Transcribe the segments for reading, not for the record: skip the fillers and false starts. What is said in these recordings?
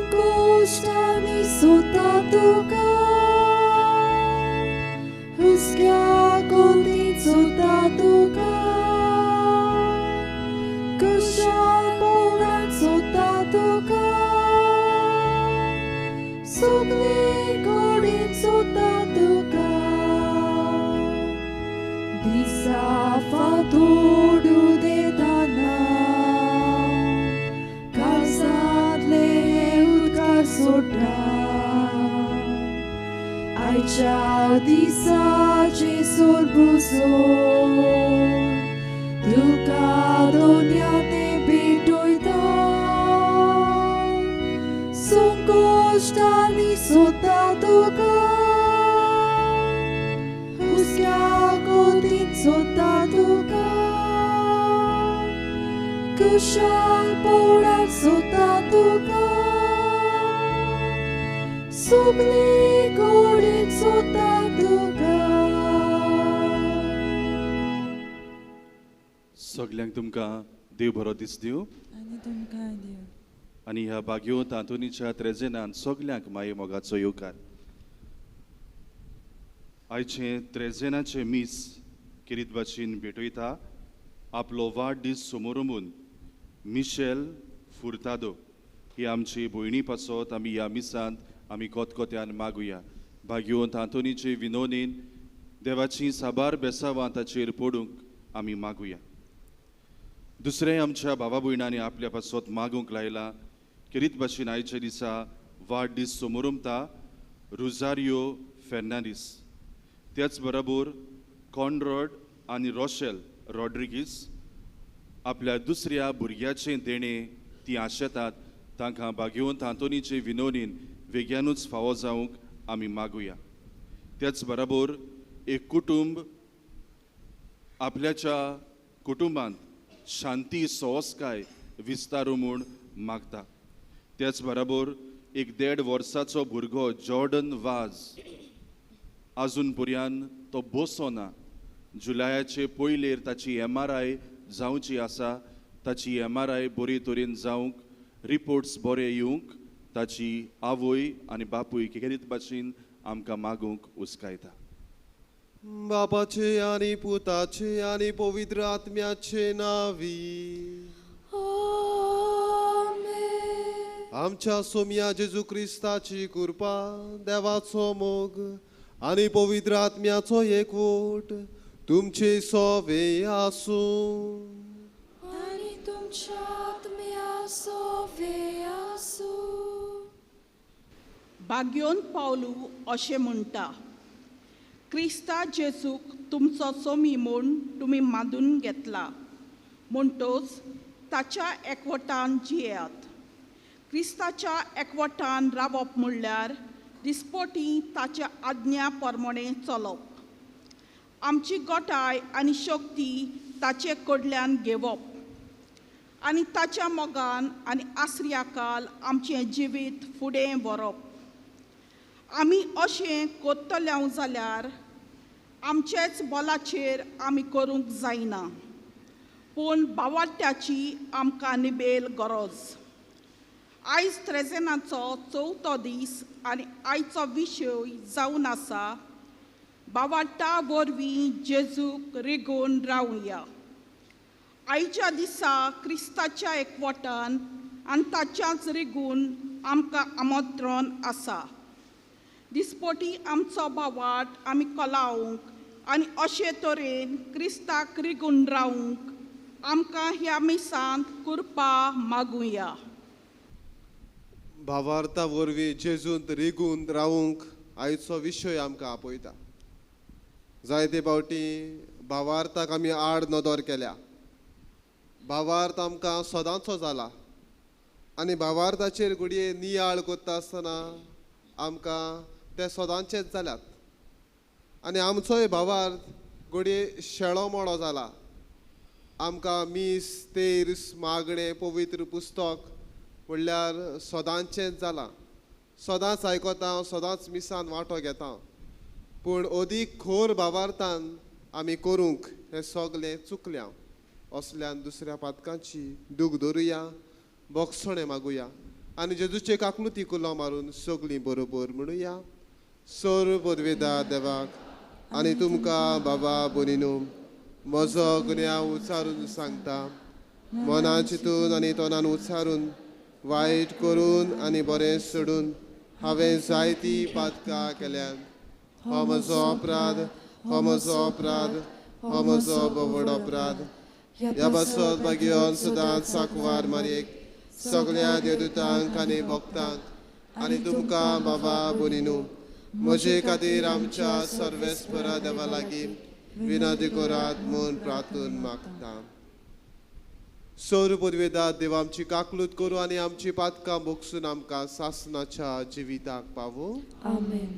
संकोश्टांनी सोदता तुका, हुस्क्या कोंतीत सोदता तुका, कुशाल पोवनात सोदता तुका, सगळे कडेन सोदता तुका, दिसा फांतोडू दितना काळजांतले उदकार सोडटा, आयच्या दिसाचे सोरबुसो तुका दोन्या ते भेटयता, संकोश्टांनी सोदता तुका, हुस्क्या कोंतीत सोदता तुका, कुशाल पोवनात सोदता तुका, सगळे कडेन सोदता तुका. सगल्यांक तुमकां देव बरो दीस दिवं आनी तुमकां दिवं. आनी ह्या भाग्यवंत आंतोनीच्या त्रेजेनान सगल्यांक माये मोगाचो येवकार. आयचें त्रेजेनाचें मीस किरीत भाशेन भेटयता आपलो वाडदीस समोरंबून मिशेल फुर्तादो ही आमची भयणी पासत आमी ह्या मिसांत आमी कोतकोत्यान मागुया. भाग्यवंत आंतोनीचे विनोदीन देवाची साबार बेसावां ताचेर पडूंक आमी मागुया. दुसरें आमच्या भावा भयणांनी आपल्या पासत मागूंक लायला किरीत भाशेन आयच्या दिसा वाडदीस समोरंबता रुजारियो फेर्नांडीस, त्याच बरोबर कॉनरॉड आनी रोशेल रॉड्रिगीस आपल्या दुसऱ्या भुरग्याचें देणें ती आशेतात तांकां भाग्यवंत आंतोनीचे विनोदीन वेग्यानूच फावो जावंक आमी मागुया. त्याच बरोबर एक कुटुंब आपल्याच्या कुटुंबांत शांती सोवसकाय विस्तारू म्हूण मागता. त्याच बरोबर एक 1.5 वर्साचो भुरगो जॉर्डन वाज आजून पर्यंत तो बसो ना. जुलयाचे पयलेर ताची MRI जावची आसा. ताची MRI बरी तरेन जावंक, रिपोर्ट्स बरे येवंक ताची आवय आनी बापूय खेरीत भाशेन आमकां मागूंक उस्कायता. बापाचे आनी पुताचे आनी पवित्र आत्म्याचे नावी आमेन. आमच्या सोम्या जेजू क्रिस्ताची कृपा, देवाचो मोग आनी पवित्र आत्म्याचो एकवट तुमचे सोवे आसूं. आनी तुमच्या आत्म्या सोवे आसूं. भाग्योन पावलू अशें म्हणटा, क्रिस्ता जेजूक तुमचो सोमी म्हूण तुमी मानून घेतला, म्हणटोच ताच्या एकवटान जियेयात. क्रिस्ताच्या एकवटान रावप म्हणल्यार दिसपोटी ताच्या आज्ञा प्रमाणें चलप, आमची गोटाय आनी शक्ती ताचे कडल्यान घेवप आनी ताच्या मोगान आनी आसऱ्याकाल आमचें जिवीत फुडें व्हरप. आमी अशें कोत्तले जाल्यार आमचेच बलाचेर आमी करूंक जायना, पूण बावाट्याची आमकां निबेल गरज. आयज त्रेजेनाचो चवथो दीस आनी आयचो विशय जावन आसा बावाट्टा वरवीं जेजूक रिगोवन रावया. आयच्या दिसा क्रिस्ताच्या एकवटान आनी ताच्याच रिगून आमकां आमंत्रण आसा. दिसपोटी आमचो बावाट आमी कोलावंक आनी अशे तरेन क्रिस्ताक रिगून रावंक आमकां ह्या मिसांत कृपा मागुया. भावार्था वरवीं जेजूंत रिगून रावूंक आयचो विशय आमकां आपयता. जायते फावटी भावार्थाक आमी आड नदर केल्या. भावार्थ आमकां सदांचो जाला आनी भावार्थाचेर घडये नियाळ करता आसतना आमकां ते सदांचेच जाल्यात आनी आमचोय भावार्थ घडये शेळो मोळो जाला. आमकां मीस, तेर्स, मागणें, पवित्र पुस्तक म्हणल्यार सदांचेंच जालां. सदांच आयकता, सदांच मिसान वांटो घेता, पूण अदीक खोर भावार्थान आमी करूंक हें सगलें चुकल्या. असल्यान दुसऱ्या पातकांची दूख धरुया, बोगसणें मागुया आनी जेजूचे काकलुती कुलो मारून सगलीं बरोबर म्हणुया. सोर पदवेदा देवाक आनी तुमकां बाबा बोनीनू म्हजो गुन्यांव उच्चारून सांगता, मनान चिंतून आनी तोंडान उच्चारून, वायट करून आनी बरें सोडून हांवें जायती पातकां केल्यात. हो म्हजो अपराध, हो म्हजो अपराध, हो म्हजो भोव अपराध. ह्या पासत भाग्योन सदांच साकवार मारयेक, सगळ्या देवदूतांक आनी भक्तांक आनी तुमकां बाबा बोनीनू म्हजे खातीर आमच्या सर्वेस्परा देवा लागीं विनंती करात म्हूण प्रार्थून मागता. सौर पदवेदात देव आमची काकलूत करूं आनी आमची पातकां भोगसून आमकां सासनाच्या जिविताक पावूं. आमेन.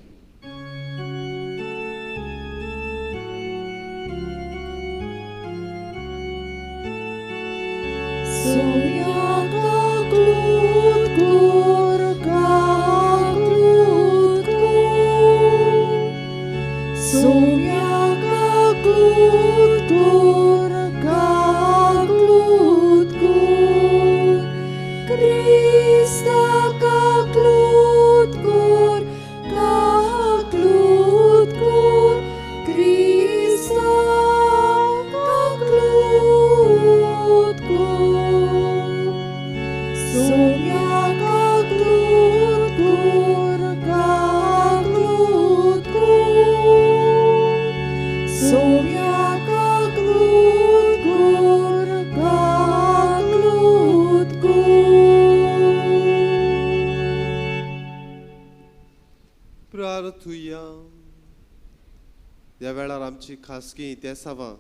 ह्या वेळार आमची खासगी इतिहासावां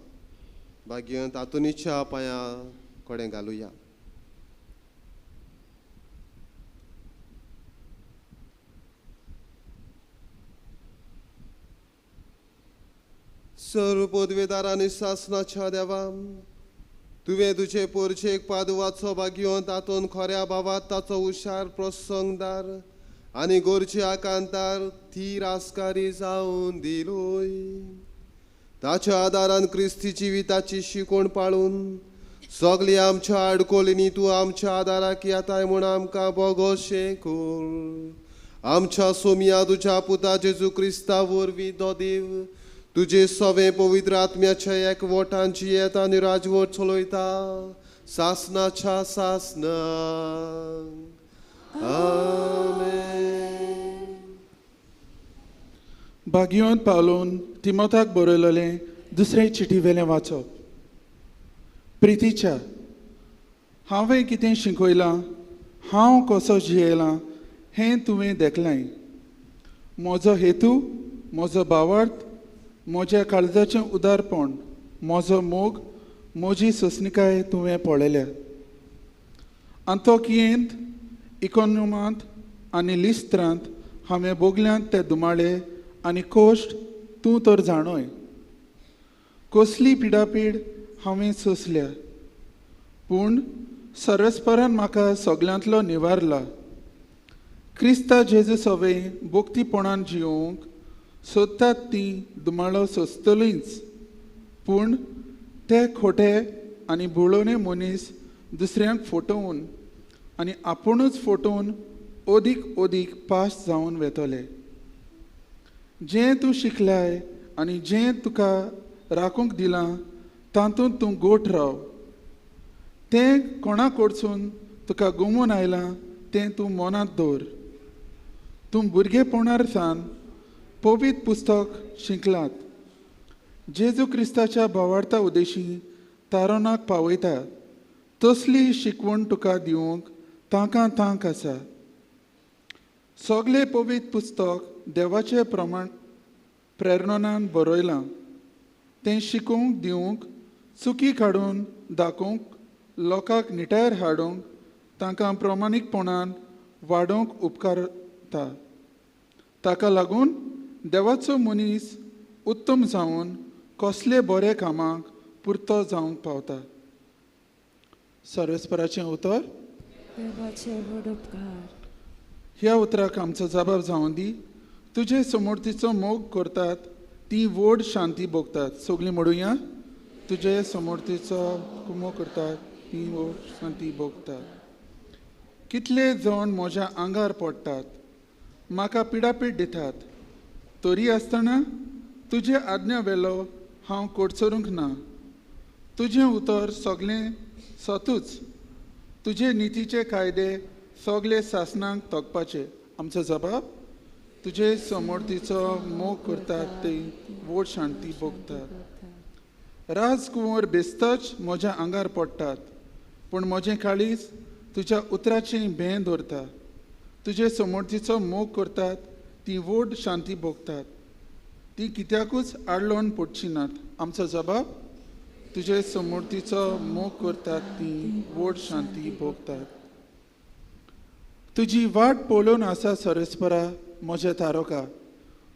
भाग्यंत आतोनीच्या पांया कडेन घालुया. सर्व पदवेदार आनी सासनाच्या देवा, तुवें तुजे पोरचेक पादवाचो भाग्यंत आतोन खऱ्या भावात ताचो हुशार प्रसंगदार आनी गोरच्या आकांतार थीर आस्कारी जावन दिलोय. ताच्या आदारान क्रिस्ती जिविताची शिकवण पाळून सगली आमच्या आडकोलींनी तूं आमच्या आदाराक येताय म्हूण आमकां बोगोशें कर. आमच्या सोमया तुज्या पुता जेजू क्रिस्ता वरवीं तो देव तुजे सवे पवित्र आत्म्याच्या एकवटान जियेता आनी राजवट चलयता सासनाच्या सासना. आमेन. भाग्योन पावलोन तिमोथाक बरयलेलें दुसरे चिटी वेलें वाचप. प्रितीच्या, हांवें कितें शिकयलां, हांव कसो जियेलां हें तुवें देखलें. म्हजो हेतू, म्हजो भावार्थ, म्हज्या काळजाचें उदारपण, म्हजो मोग, म्हजी सोंसणीकाय तुवें पळयल्या. अंतोकियेंत, इकोनोमांत आनी लिस्त्रांत हांवें भोगल्यांत ते दुमाळे आनी कोश्ट तूं तर जाणोय. कसली पिडापीड हांवें सोंसल्या, पूण सरस्परान म्हाका सगल्यांतलो निवारला. क्रिस्ता जेजू सवे भोक्तीपणान जियोवंक सोदतात ती दुमाळो सोंसतलींच, पूण ते खोटे आनी बुळोवणे मनीस दुसऱ्यांक फटोवन आनी आपुणूच फटोवन अदीक अदीक पास जावन वेतले. जें तूं शिकलाय आनी जें तुका राखूंक दिलां तातूंत तूं गोठ राव. तें कोणा कडसून तुका गमून आयलां तें तूं मनांत दवर. तूं भुरगेपणार सावन पवित्र पुस्तक शिकलात, जेजू क्रिस्ताच्या भावार्था उदेशी तारोनाक पावयता तसली शिकवण तुका दिवंक तांकां तांक आसा. सगलें पवित्र पुस्तक देवाचे प्रमाण प्रेरणान बरयलां, तें शिकोवंक दिवंक, चुकी काडून दाखोवंक, लोकांक निटायर हाडूंक, तांकां प्रमाणीकपणान वाडोवंक उपकारता. ताका लागून देवाचो मनीस उत्तम जावन कसले बरे कामाक पुरतो जावंक पावता. सर्वेस्पराचें उतर. देवाचे व्हड उपकार. ह्या उतराक आमचो जबाब जावन दी. तुजे समोरतीचो मोग करतात ती व्हड शांती भोगतात. सगळीं म्हणुया, तुजे समोरतीचो मोग करतात ती व्हड शांती भोगतात. कितले जण म्हज्या आंगार पडटात, म्हाका पिडापीड दितात, तरी आसतना तुजे आज्ञा वेलो हांव कोडसरूंक ना. तुजें उतर सगळें सतूच, तुजे नितीचे कायदे सगळे सासणांक तोखपाचे. आमचो जबाब, तुजे समोरतीचो मोग करतात ते व्हड शांती भोगतात. राजकुंवर बेस्तच म्हज्या आंगार पडटात, पूण म्हजें काळीज तुज्या उतराचें भें दवरता. तुजे समोरतीचो मोग करतात ती व्हड शांती भोगतात, ती कित्याकूच आडलोन पडची नात. आमचो जबाब, तुजे समोरतीचो मोग करतात ती व्हड शांती भोगतात. तुजी वाट पळोवन आसा सर्वेस्परा म्हज्या तारोका,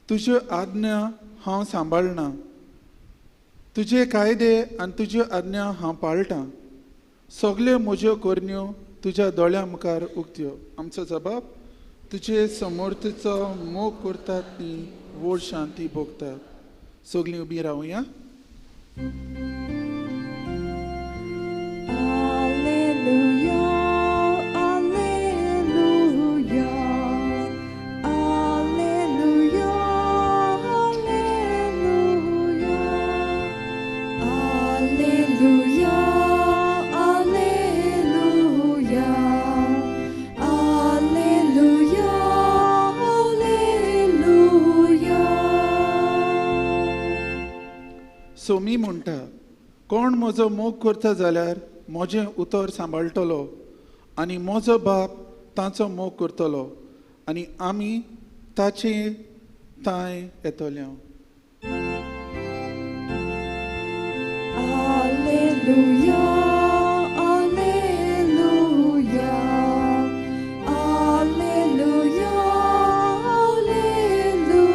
तुज्यो आज्ञा हांव सांबाळना. तुजे कायदे आनी तुज्यो आज्ञा हांव पाळटां. सगल्यो म्हज्यो करण्यो तुज्या दोळ्यां मुखार उक्त्यो. आमचो जबाब, तुजे समोरतीचो मोग करतात ती व्हड शांती भोगतात. सगळीं उबी रावया. Alleluia, Alleluia, Alleluia, Alleluia, Alleluia, Alleluia, Alleluia, Alleluia. Somi म्हणटा, कोण म्हजो मोग करता जाल्यार म्हजें उतर सांबाळटलो आनी म्हजो बाप तांचो मोग करतलो आनी आमी ताचे तांय येतले. Alleluia, Alleluia, Alleluia, Alleluia.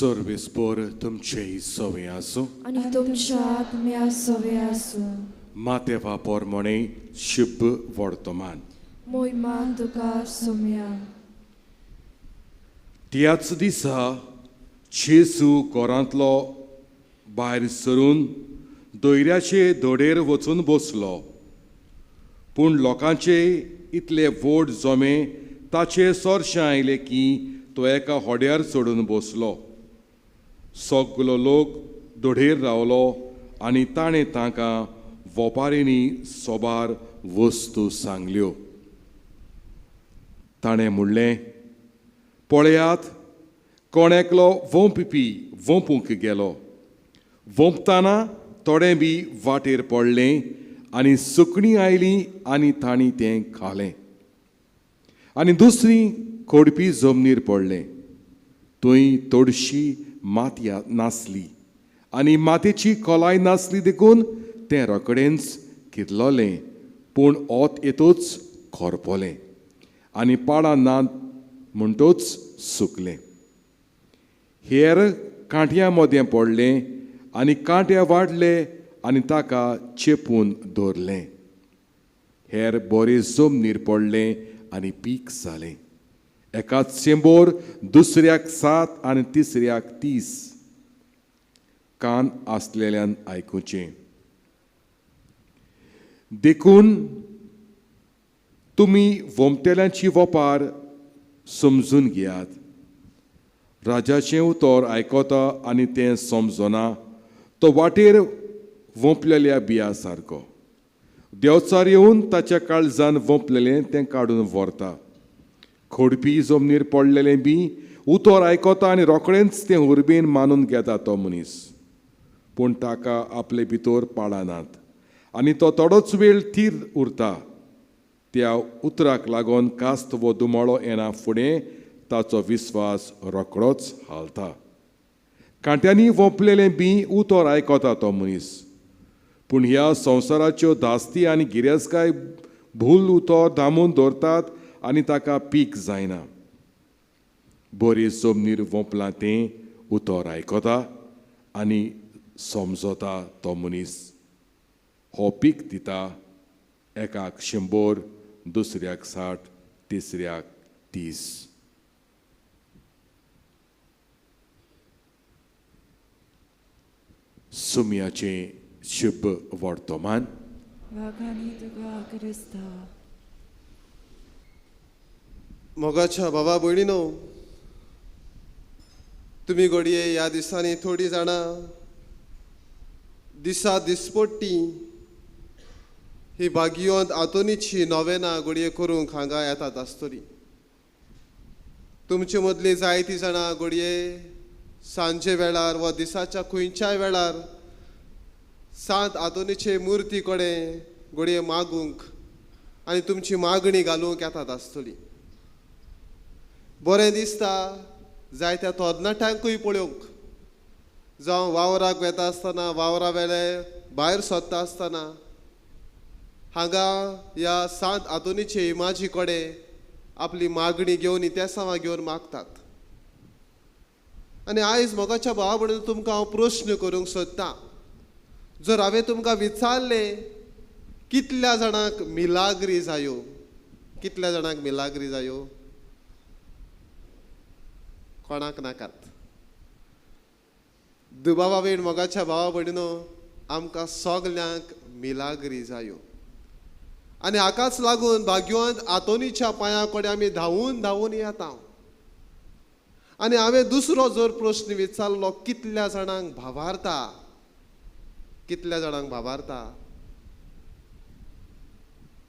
सर्वेस्पर तुमचे सवे आसूं आनी तुमच्या आत्म्या सवे आसूं. मातेवा पोरमणे शुभ वर्तमान. मोहिमा तुका सोम्या. त्याच दिसा जेजू घरांतलो भायर सरून दोयऱ्याचे धडेर वचून बसलो. पूण लोकांचे इतले व्हड जमे ताचे सोरशें आयले की तो एका होड्यार चडून बसलो. सगलो लोक धडेर रावलो आनी ताणें तांकां वोपारींनी सोबार वस्तू सांगल्यो. ताणें म्हणलें, पळयात, कोण एकलो वोंपिपी वोंपूंक गेलो. वोंपतना थोडें बी वाटेर पडलें आनी सुकणीं आयलीं आनी तांणी तें खालें. आनी दुसरी खोडपी जमनीर पडलें, थंय थोडशी माती नासली आनी मातयेची खोलाय नासली देखून तें रोखडेंच कितलोलें, पूण ओत येतूच खरपलें आनी पाळां ना म्हणटूच सुकलें. हेर कांट्यां मदें पडलें आनी कांटे वाडले आनी ताका चेपून दवरलें. हेर बरे जमनीर पडलें आनी पीक जालें. एकाच 100, दुसऱ्याक 7 आनी तिसऱ्याक 30. कान आसलेल्यान आयकुचें. देखून तुमी वोमतेल्यांची वोपार समजून घेयात. राजाचें उतर आयकता आनी तें समजना तो वाटेर वोंपलेल्या बिया सारको. देंवचार येवन ताच्या काळजान वोंपलेलें तें काडून व्हरता. खोडपी जमनीर पडलेलें बी उतर आयकता आनी रोखडेंच तें उर्बेन मानून घेता तो मनीस, पूण ताका आपले भितर पाळनात आनी तो थोडोच वेळ थीर उरता. त्या उतराक लागून कास्त वो दुमाळो येना फुडें ताचो विस्वास रोखडोच हालता. कांट्यांनी वोंपलेलें बी उतर आयकता तो मनीस, पूण ह्या संवसाराच्यो धास्ती आनी गिरेस्तकाय भूल उतर दामून दवरतात आनी ताका पीक जायना. बरी जमनीर वोंपलां तें उतर आयकता आनी समजता तो मनीस. हो पीक दिता, एकाक 100, दुसऱ्याक 60, तिसऱ्याक 30. सुम्याचें शुभ वर्तमान. वाघानी तुका क्रिस्ता. मोगाच्या बाबा भयणीनो, तुमी घडये ह्या दिसांनी थोडीं जाणां दिसा दिसपट्टी ही बागियोंत आंतोनीची नोवेनां घडये करूंक हांगा येतात आसतली. तुमचे मदलीं जायतीं जाणां घडये सांजे वेळार वा दिसाच्या खंयच्याय वेळार सांत आंतोनीचे मुर्ती कडेन घडये मागूंक आनी तुमची मागणी घालूंक येतात आसतली. बरें दिसता जायत्या तरणाट्यांकूय पळोवंक, जावं वावराक वेता आसतना, वावरा वेले भायर सरता आसतना हांगा ह्या सांत आंतोनीचे इमाजी कडेन आपली मागणी घेवन इतिहासां घेवन मागतात. आनी आयज मोगाच्या भावा म्हणून तुमकां हांव प्रश्न करूंक सोदतां. जर हांवें तुमकां विचारलें कितल्या जाणांक मिलाग्री जायो, कितल्या जाणांक मिलाग्री जायो? कोणाक नाकात. दुबावा वेळ मोगाच्या भावा भयणीनो, आमकां सगल्यांक मिलाग्री जायो. आनी हाकाच लागून भाग्यवंत आंतोनीच्या पांयां कडेन आमी धांवून धांवून येता. आनी हांवें दुसरो जर प्रश्न विचारलो, कितल्या जाणांक भावार्ता, कितल्या जाणांक भावार्ता?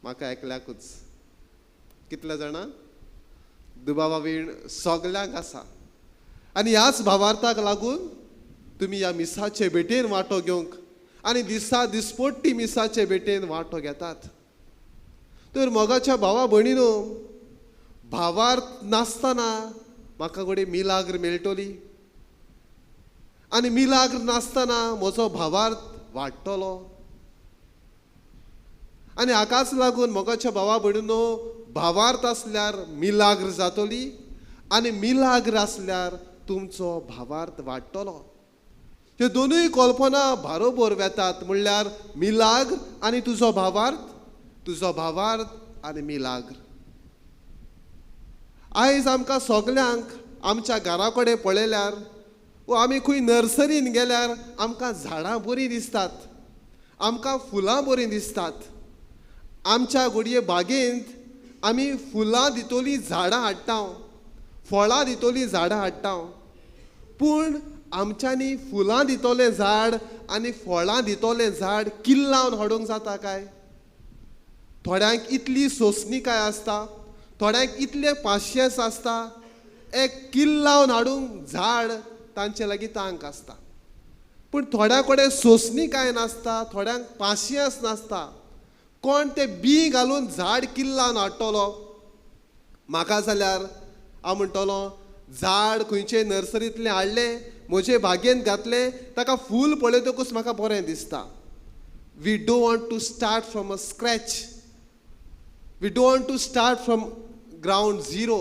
म्हाका एकल्याकूच. कितल्या जाणां? दुबावा वीण सगल्यांक आसा. आनी ह्याच भावार्थाक लागून तुमी ह्या मिसाचे भेटेन वांटो घेवंक आनी दिसा दिसपट्टी मिसाचे भेटेन वांटो घेतात. तर मोगाच्या भावा भयणीनो, भावार्थ नासतना म्हाका घडये मिलाग्र मेळटली आनी मिलाग्र नासतना म्हजो भावार्थ वाडटलो. आनी हाकाच लागून मोगाच्या भावा भयणीनो, भावार्थ आसल्यार मिलाग्र जातली आनी मिलाग्र आसल्यार तुमचो भावार्थ वाडटलो. ह्यो दोनूय कल्पना बरोबर वेतात, म्हणल्यार मिलाग्र आनी तुजो भावार्थ, तुजो भावार्थ आनी मिलाग्र. आयज आमकां सगल्यांक आमच्या घरा कडेन पळयल्यार वा आमी खंय नर्सरीन गेल्यार आमकां झाडां बरीं दिसतात, आमकां फुलां बरीं दिसतात. आमच्या घडये बागेंत आमी फुलां दितोली झाडां हाडटा, फळां दितोली झाडां हाडटा, पूण आमच्यांनी फुलां दितोलें झाड आनी फळां दितोलें झाड किल्लावन हाडूंक जाता काय? थोड्यांक इतली सोंसणीकाय आसता, थोड्यांक इतलें पाशियेंस आसता, एक किल्लावन हाडूंक झाड तांचे लागीं तांक आसता. पूण थोड्या कडेन सोंसणीकाय नासता, थोड्यांक पाशियेंस नासता. कोण ते बी घालून झाड किल्लावन हाडटलो? म्हाका जाल्यार हांव म्हणटलो, झाड खंयचे नर्सरींतलें हाडलें, म्हजे बागेंत घातलें, ताका फूल पळयतकूच म्हाका बरें दिसता. We don't want to start from a scratch, we don't want to start from ground zero.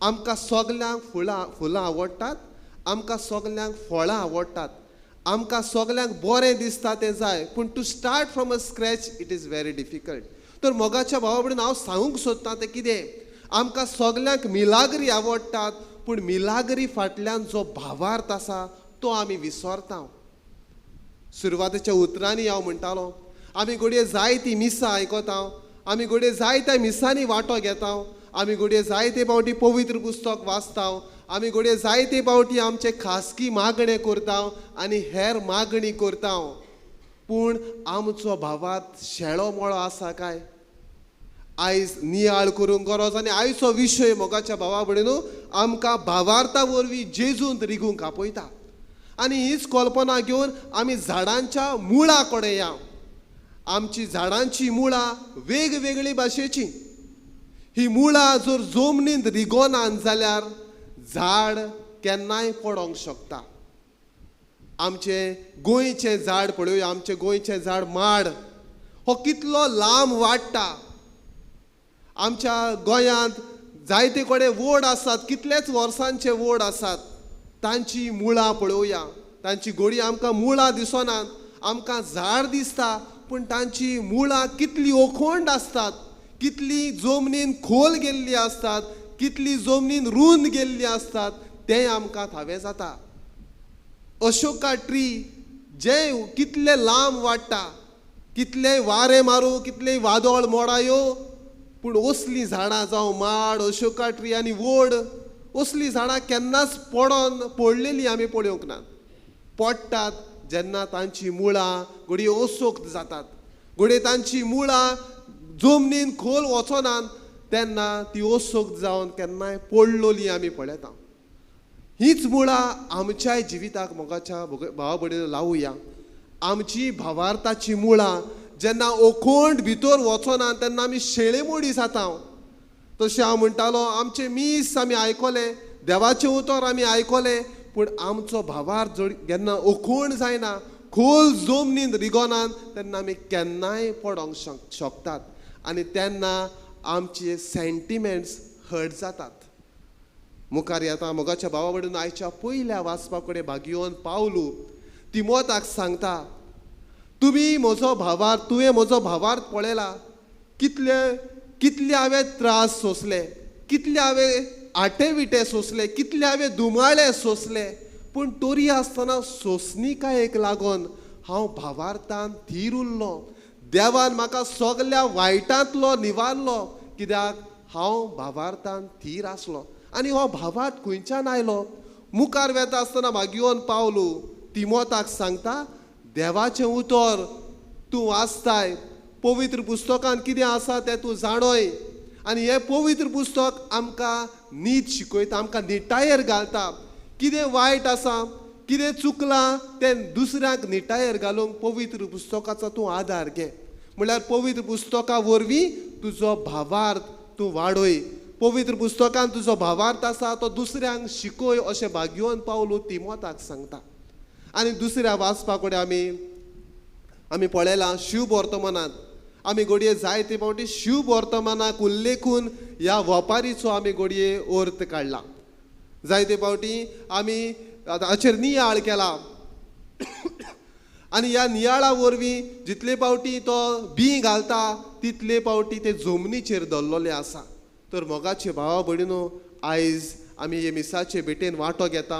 आमकां सगल्यांक फुलां आवडटात, आमकां सगल्यांक फळां आवडटात, आमकां सगल्यांक बरें दिसता तें जाय, पूण to start from a scratch it is very difficult. तर मोगाच्या भावा कडेन हांव सांगूंक सोदतां तें कितें, आमकां सगल्यांक मिलाग्री आवडटात, पूण मिलाग्री फाटल्यान जो भावार्थ आसा तो आमी विसरता. सुरवातेच्या उतरांनी हांव म्हणटालो, आमी घडये जायतीं मिसां आयकता, आमी घडये जायत्या मिसांनी वांटो घेता, आमी घडये जायते फावटी पवित्र पुस्तक वाचता, आमी घडये जायते फावटी आमचे खासगी मागणें करता आनी हेर मागणी करता, पूण आमचो भावार्थ शेळो मोळो आसा काय? आयज नियाळ करूंक गरज. आनी आयचो विशय मोगाच्या भावा भयणीनो आमकां भावार्था वरवीं जेजूंत रिगूंक आपयता. आनी हीच कल्पना घेवन आमी झाडांच्या मुळा कडेन या. आमची झाडांची मुळां वेगवेगळी भाशेची. ही मुळां जर जमनींत रिगोनात जाल्यार झाड केन्नाय पडोंक शकता. आमचें गोंयचें झाड पळोवया, आमचें गोंयचें झाड माड हो कितलो लांब वाडटा. आमच्या गोंयांत जायते कडेन वड आसात, कितलेच वर्सांचे वड आसात, तांची मुळां पळोवया, तांची गोडी आमकां मुळां दिसनात, आमकां झाड दिसता, पूण तांची मुळां कितली ओखोंड आसतात, कितली जमनीन खोल गेल्ली आसतात, कितली जमनीन रूंद गेल्ली आसतात तें आमकां थावें जाता. अशोका ट्री जें कितलें लांब वाडटा, कितलें वारें मारूं, कितलें वादळ मोडायो, पूण असलीं झाडां जावं माड, अशोका ट्री आनी वड असलीं झाडां केन्नाच पडोन पडलेलीं आमी पळोवंक ना. पडटात जेन्ना तांची मुळां घडये असोक्त जातात, घडये तांची मुळां जमनीन खोल वचनात, तेन्ना ती असोक्त जावन केन्नाय पडलोली आमी पळयता. हीच मुळां आमच्याय जिविताक मोगाच्या भावा भयणीनो लावुया. आमची भावार्थाची मुळां जेन्ना ओखोंड भितर वचना तेन्ना आमी शेळेमोडी जाता. तशें हांव म्हणटालो, आमचें मीस आमी आयकलें, देवाचें उतर आमी आयकलें, पूण आमचो भावार्थ जेन्ना ओखोंड जायना, खोल जमनीन रिगोनात, तेन्ना आमी केन्नाय पडोंक शकतात आनी तेन्ना आमचे सेंटिमेंट्स हर्ट जातात. मुखार येता मोगाच्या भावा भयणीनो, आयच्या पयल्या वाचपा कडेन भागयोन पावलू तिमोताक सांगता, तुमी म्हजो भावार्थ, तुवें म्हजो भावार्थ पळयला, कितले कितले हांवें त्रास सोंसले, कितले हांवें आटे विटे सोंसले, कितले हांवें दुमाळे सोंसले, पूण तरी आसतना सोंसणिकायेक लागून हांव भावार्थान थीर उरलो. देवान म्हाका सगल्या वायटांतलो निवारलो, कित्याक हांव भावार्थान थीर आसलो. आनी हो भावार्थ खंयच्यान आयलो? मुखार वेता आसतना भागयोन पावलू तिमोताक सांगता, देवाचें उतर तूं वाचताय, पवित्र पुस्तकान कितें आसा तें तूं जाणोय, आनी हें पवित्र पुस्तक आमकां नीत शिकयता, आमकां निटायेर घालता. कितें वायट आसा, कितें चुकलां तें दुसऱ्यांक निटायेर घालूंक पवित्र पुस्तकाचो तूं आदार घे. म्हणल्यार पवित्र पुस्तका वरवीं तुजो भावार्थ तूं वाडय, पवित्र पुस्तकान तुजो भावार्थ आसा तो दुसऱ्यांक शिकय, अशें भागयोन पावलू तिमोताक सांगता. आनी दुसऱ्या वाचपा कडेन आमी पळयलां शिव वर्तमानांत आमी घडये जायते फावटी शिव वर्तमानाक उल्लेखून ह्या वपारीचो आमी घडये अर्थ काडला. जायते फावटी आमी हाचेर नियाळ केला आनी ह्या नियाळा वरवीं जितले फावटी तो बीं घालता तितले फावटी ते जमनीचेर दवरलेले आसा. तर मोगाचे भावा भयणीनो, आयज आमी हे मिसाचे भेटेन वांटो घेता,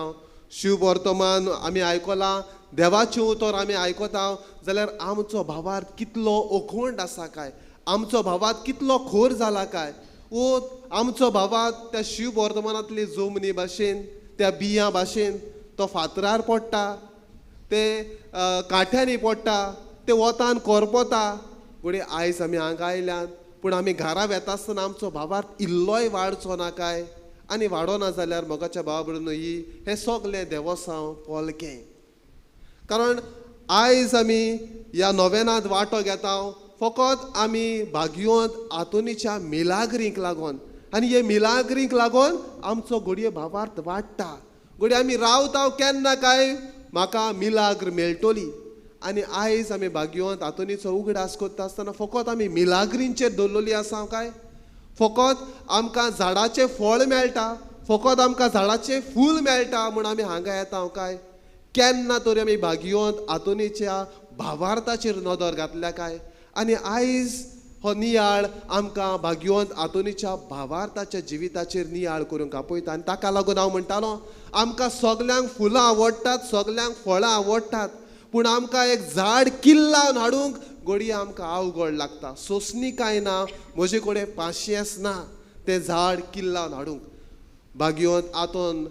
शिव वर्तमान आमी आयकलां, देवाचें उतर आमी आयकता, जाल्यार आमचो भावार्थ कितलो ओखोंड आसा काय, आमचो भावार्थ कितलो खोर जाला काय, ओ आमचो भावार्थ त्या शिव वर्तमानांतली जमनी भाशेन, त्या बियां भाशेन तो फातरार पडटा, ते कांठ्यांनी पडटा, ते वतान करपता. घडये आयज आमी हांगा आयल्यात, पूण आमी घरा वेता आसतना आमचो भावार्थ इल्लोय वाडचो ना काय? आनी वाडोना जाल्यार मोगाच्या भावा भयणीनो, ही हें सगलें देवसांव पोलकें. कारण आयज आमी ह्या नोवेनांत वांटो घेता फकत आमी भागयोंत आतोनीच्या मिलाग्रींक लागून, आनी हे मिलाग्रींक लागून आमचो घडये भावार्थ वाडटा. घडये आमी रावता केन्ना काय म्हाका मिलाग्र मेळटली, आनी आयज आमी भागयोंत आतोनीचो उगडास करता आसतना फकत आमी मिलाग्रींचेर दवरलेली आसा काय? फकत आमकां झाडाचें फळ मेळटा, फकत आमकां झाडाचें फूल मेळटा म्हूण आमी हांगा येता काय? केन्ना तरी आमी भागयोंत आतोनीच्या भावार्थाचेर नदर घातल्या काय? आनी आयज हो नियाळ आमकां भागयोंत आतोनीच्या भावार्थाच्या जिविताचेर नियाळ करूंक आपयता. आनी ताका लागून हांव म्हणटालो, आमकां सगल्यांक फुलां आवडटात, सगल्यांक फळां आवडटात, पूण आमकां एक झाड किल्लावन हाडूंक घडये आमकां अवघड लागता. सोंसणीकाय ना, म्हजे कडेन पाशियेंस ना तें झाड किल्लावन हाडूंक. भागयोंत आतोन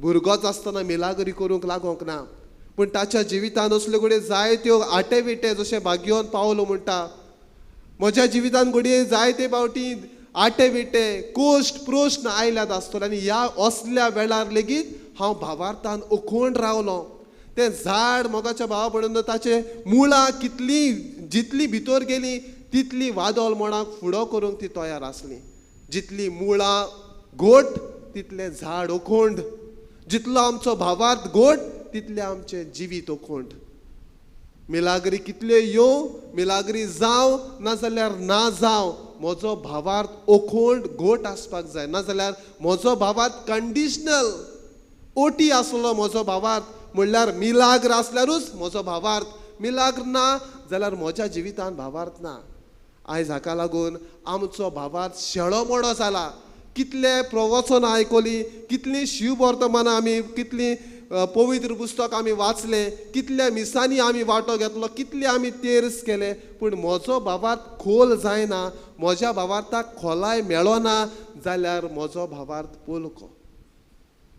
भुरगोच आसतना मिलागरी करूंक लागोंक ना, पूण ताच्या जिवितान असल्यो घडये जायत्यो आटे विटे, जशें भागयोन पावलो म्हणटा, म्हज्या जिवितान घडये जायते फावटी आटे विटे, कोश्ट प्रश्न आयल्यात आसतले, आनी ह्या असल्या वेळार लेगीत हांव भावार्थान उखून रावलो. तें झाड मोगाच्या भावा पडून ताचे मुळां कितली जितली भितर गेली तितली वादळ मोडाक फुडो करूंक ती तयार आसली. जितली मुळां घोट तितलें झाड ओखोंड, जितलो आमचो भावार्थ घोट तितलें आमचें जिवीत ओखोंड. मिलाग्री कितल्यो येवं, मिलाग्री जावं नाजाल्यार ना जावं, म्हजो भावार्थ ओखोंड घोट आसपाक जाय. नाजाल्यार म्हजो भावार्थ कंडिशनल ओटी आसलो म्हजो भावार्थ, म्हणल्यार मिलाग्र आसल्यारूच म्हजो भावार्थ, मिलाग्र ना जाल्यार म्हज्या जिवितान भावार्थ ना. आयज हाका लागून आमचो भावार्थ शेळो मोडो जाला. कितले प्रवचनां आयकली, कितलीं शिव वर्तमानां आमी, कितलीं पवित्र पुस्तक आमी वाचलें, कितल्या मिसांनी आमी वांटो घेतलो, कितले आमी तेर्स केले, पूण म्हजो भावार्थ खोल जायना, म्हज्या भावार्थाक खोलाय मेळना जाल्यार म्हजो भावार्थ पोलको.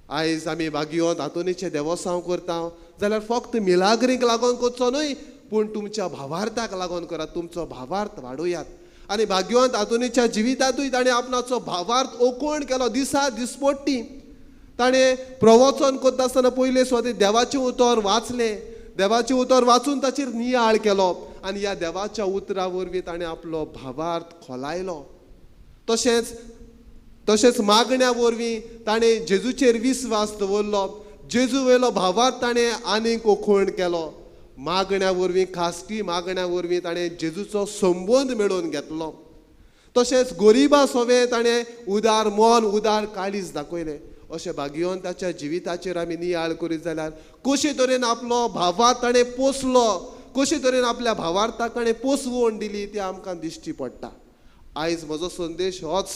आयज आमी भाग्यवंत आंतोनीचें देवोसांव करता जाल्यार फक्त मिलाग्रींक लागून करचो न्हय, पूण तुमच्या भावार्थाक लागून करात, तुमचो भावार्थ वाडोयात. आनी भाग्यवंत आंतोनीच्या जिवितांतूय ताणें आपणाचो भावार्थ ओकोण केलो. दिसा दिसपट्टी ताणें प्रवचन करता आसतना पयले सुवातेर देवाचें उतर वाचलें, देवाचें उतर वाचून ताचेर नियाळ केलो आनी ह्या देवाच्या उतरा वरवीं ताणें आपलो भावार्थ खोलायलो. तशेंच तशेंच मागण्या वरवीं ताणें जेजूचेर विस्वास दवरलो, जेजू वयलो भावार्थ ताणें आनीक ओखोण केलो. मागण्या वरवीं, खासगी मागण्या वरवीं ताणें जेजूचो संबंद मेळोवन घेतलो. तशेंच गरिबा सोवें ताणें उदार मन, उदार काळीज दाखयलें. अशें भाग्यवंताच्या जिविताचेर आमी नियाळ करीत जाल्यार कशे तरेन आपलो भावार्थ ताणें पोसलो, कशे तरेन आपल्या भावार्थाक ताणें पोसवण दिली ती आमकां दिश्टी पडटा. आयज म्हजो संदेश होच,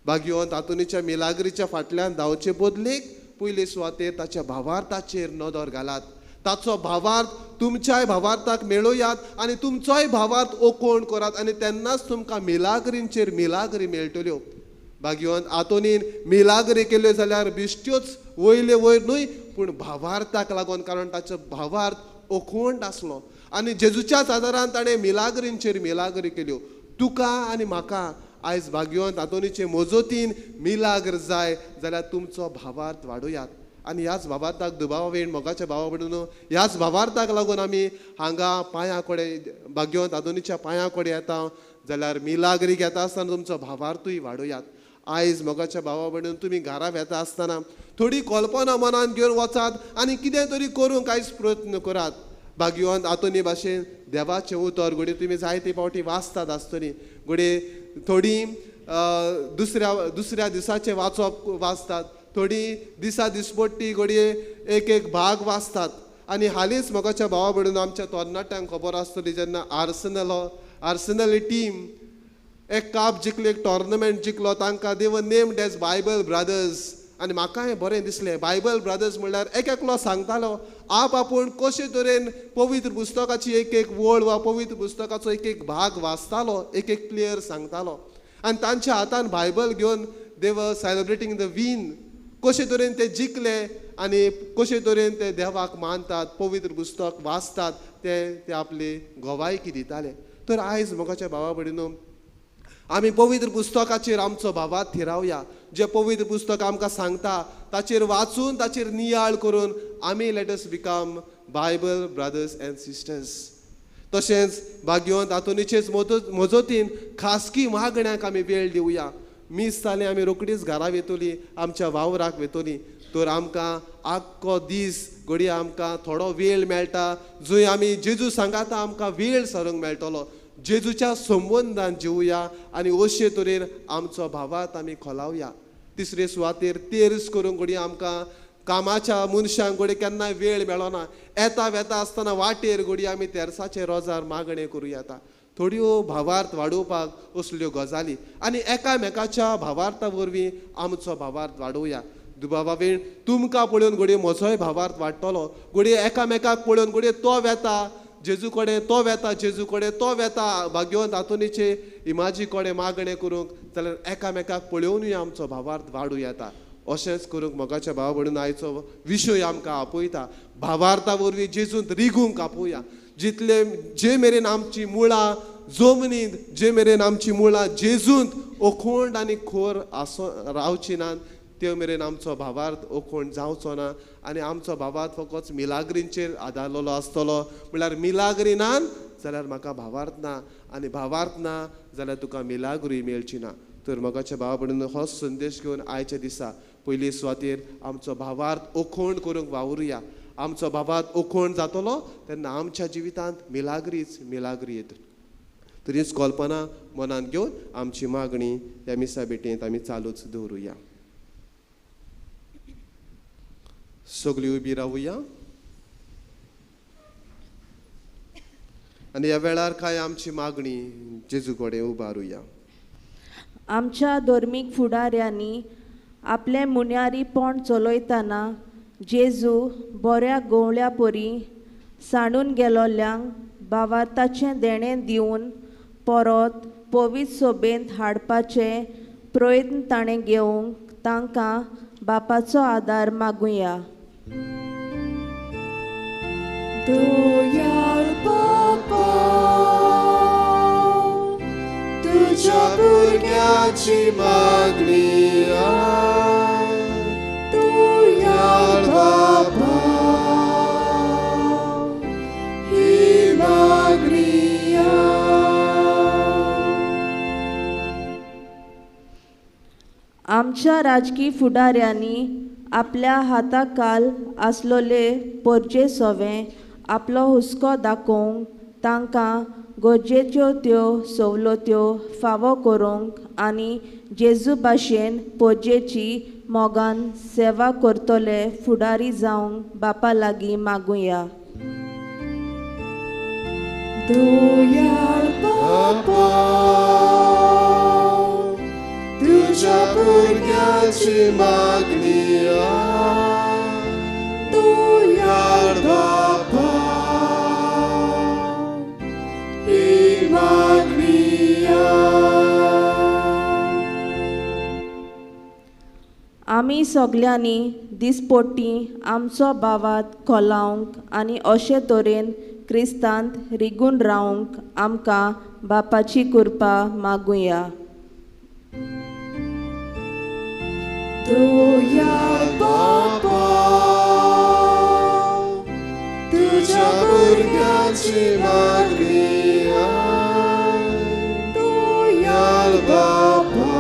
भाग्यवंत आंतोनीच्या मिलाग्रीच्या फाटल्यान धांवचे बदलेक पयले सुवातेर ताच्या भावार्थाचेर नदर घालात. ताचो भावार्थ तुमच्याय भावार्थाक मेळोयात आनी तुमचोय भावार्थ ओकोण करात आनी तेन्नाच तुमकां मिलाग्रींचेर मिलाग्री मेळटल्यो. भाग्यवंत आंतोनीन मिलाग्री केल्यो जाल्यार बेश्ट्योच वयले वयर न्हय, पूण भावार्थाक लागून, कारण ताचो भावार्थ ओखोंड आसलो आनी जेजूच्याच आदारान ताणें मिलाग्रींचेर मिलाग्री केल्यो. तुका आनी म्हाका आयज भाग्यवंत आंतोनीचे मजतीन मिलाग्र जाय जाल्यार तुमचो भावार्थ वाडोयात. आनी ह्याच भावार्थाक दुबावा वेण मोगाच्या भावा भयणीनो, ह्याच भावार्थाक लागून आमी हांगा पांयां कडेन भाग्यवंत आंतोनीच्या पांयां कडेन येता जाल्यार मिलाग्री घेता आसतना तुमचो भावार्थूय वाडोयात. आयज मोगाच्या भावा भयणीन तुमी घरा वेता आसतना थोडी कल्पना मनान घेवन वचात आनी कितें तरी करूंक आयज प्रयत्न करात. भाग्यवंत आंतोनी भाशेन देवाचें उतर घडये तुमी जायते फावटी वाचतात आसतली, घडये थोडी दुसऱ्या दिसाचें वाचप वाचतात, थोडी दिसा दिसपट्टी घडये एक एक भाग वाचतात. आनी हालींच मोगाच्या भावा भयणीन आमच्या तरणाट्यांक खबर आसतली, जेन्ना आर्सनल टीम एक काप जिखली, एक टोर्नामेंट जिखलो, तांकां they were named as Bible brothers. आनी म्हाकाय बरें दिसलें. बायबल ब्रदर्स म्हणल्यार एक एकलो सांगतालो आप आपूण कशे तरेन पवित्र पुस्तकाची एक एक वळ वा पवित्र पुस्तकाचो एक एक भाग वाचतालो, एक एक प्लेयर सांगतालो आनी तांच्या हातान बायबल घेवन they were celebrating the win. कशे तरेन ते जिखले आनी कशे तरेन ते देवाक मानतात, पवित्र पुस्तक वाचतात, ते आपली गवायकी दिताले. तर आयज मोगाच्या भावा भयणीनो आमी पवित्र पुस्तकाचेर आमचो भावार्थ थिरावया. जें पवित्र पुस्तक आमकां सांगता ताचेर वाचून ताचेर नियाळ करून आमी let us become Bible brothers and sisters. तशेंच भाग्यवंत आंतोनीचेच मजतीन खासगी मागण्याक आमी वेळ दिवया. मीस जालें आमी रोखडीच घरा वेतली, आमच्या वावराक वेतली, तर आमकां आख्खो दीस घडये आमकां थोडो वेळ मेळटा जंय आमी जेजू सांगाता आमकां वेळ सारूंक मेळटलो. जेजूच्या संबंदान जिवया आनी अशे तरेन आमचो भावार्थ आमी खोलावया. तिसरे सुवातेर तेर्स करूंक घडये आमकां कामाच्या मनशांक घडये केन्नाय वेळ मेळना, येता वेता आसतना वाटेर घडये आमी तेर्साचे रोजार मागणें करूं येता. थोड्यो भावार्थ वाडोवपाक असल्यो गजाली आनी एकामेकाच्या भावार्था वरवीं आमचो भावार्थ वाडोवया. दुबावा वेळ तुमकां पळोवन घडये म्हजोय भावार्थ वाडटलो, घडये एकामेकाक पळोवन घडये तो वेता जेजू कडेन, तो वेता जेजू कडेन, तो वेता भाग्यवंत आंतोनीचे इमाजी कडेन मागणें करूंक जाल्यार एकामेकाक पळोवनूय आमचो भावार्थ वाडूं येता. अशेंच करूंक मोगाच्या भावा भयणीन आयचो विशय आमकां आपयता. भावार्था वरवीं जेजूंत रिगूंक आपोवया. जितले जे मेरेन आमची मुळां जमनींत, जे मेरेन आमची मुळां जेजूंत ओखोंड आनी खोर आसो रावची नात त्यो मेरेन आमचो भावार्थ ओखोंड जावचो ना आनी आमचो भावार्थ फकत मिलाग्रींचेर आदारलेलो आसतलो. म्हणल्यार मिलाग्री ना जाल्यार म्हाका भावार्थ ना आनी भावार्थ ना जाल्यार तुका मिलाग्री मेळची ना. तर मोगाच्या भावा भयणीनो हो संदेश घेवन आयच्या दिसा पयली सुवातेर आमचो भावार्थ ओखोंड करूंक वावरुया. आमचो भावार्थ ओखोंड जातलो तेन्ना आमच्या जिवितांत मिलाग्रीच मिलाग्री येतली. तर हीच कल्पना मनांत घेवन आमची मागणी ह्या मिसा भेटेंत आमी चालूच दवरुया. सगळीं उबी रावुया. आनी ह्या वेळार कांय आमची मागणी जेजू कडेन उबारुया. आमच्या धर्मीक फुडाऱ्यांनी आपलें मुन्यारीपण चलयतना जेजू बऱ्या गोवळ्या परी सांडून गेलोल्यांक भावार्थाचें देणें दिवन परत पवित्र सोबेंत हाडपाचे प्रयत्न ताणें घेवंक तांकां बापाचो आदार मागुया. दयाळ बापा, तुज्या भुरग्याची मागणी दयाळ बापा, ही मागणी. आमच्या राजकी फुडाऱ्यांनी आपल्या हाताकाल आसलोले पोरजे सोवे आपलो हुस्को दाखोवंक तांकां गरजेच्यो त्यो सवलत्यो फावो करूंक आनी जेजू भाशेन पोरजेची मोगान सेवा करतले फुडारी जावंक बापा लागीं मागुया. दयाळ बापा, तुज्या भुरग्याची मागणी दयाळ बापा, ही मागणी. आमी सगल्यांनी दिसपोटी आमचो भावात खोलावंक आनी अशे तरेन क्रिस्तांत रिगून रावंक आमकां बापाची कृपा मागुया. दयाळ बापा, तुज्या भुरग्याची मागणी दयाळ बापा,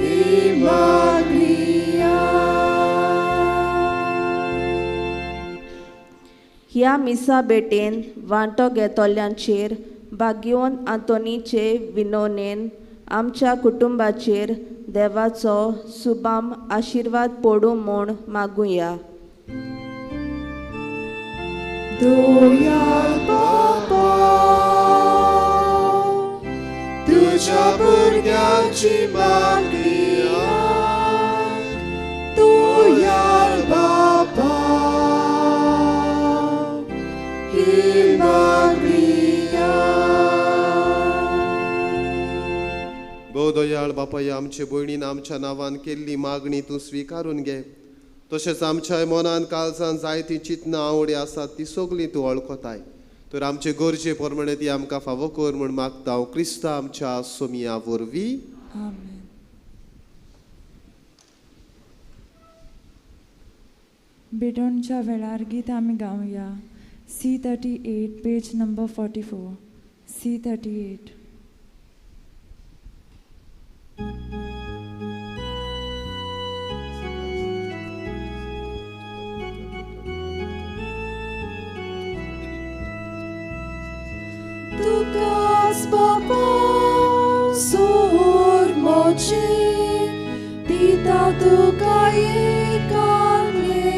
ही मागणी. ह्या मिसा भेटेन वांटो घेतल्यांचेर भाग्यवंत आंतोनीचे विनोनेन आमच्या कुटुंबाचेर देवाचो सुबाम आशिर्वाद पडूं म्हूण मागुया. दयाळ बापा, तुज्या भुरग्याची मागणी दयाळ बापा, ही मागणी. भोव दयाळ बापाय, आमचे भयणीन आमच्या नांवान केल्ली मागणी तूं स्विकारून घे. तशेंच आमच्या मनान काळजान जायतीं चिंतनां आवडी आसात ती सगळीं तूं वळखताय. तर आमचे गरजे प्रमाणे ती आमकां फावो कर म्हूण मागता हांव क्रिस्ता आमच्या सोमिया वरवीं. आमेन. भेटवणच्या वेळार गीत आमी गावया. C38 page number 44. C38. Tukas papa sur mochi tita tukai kane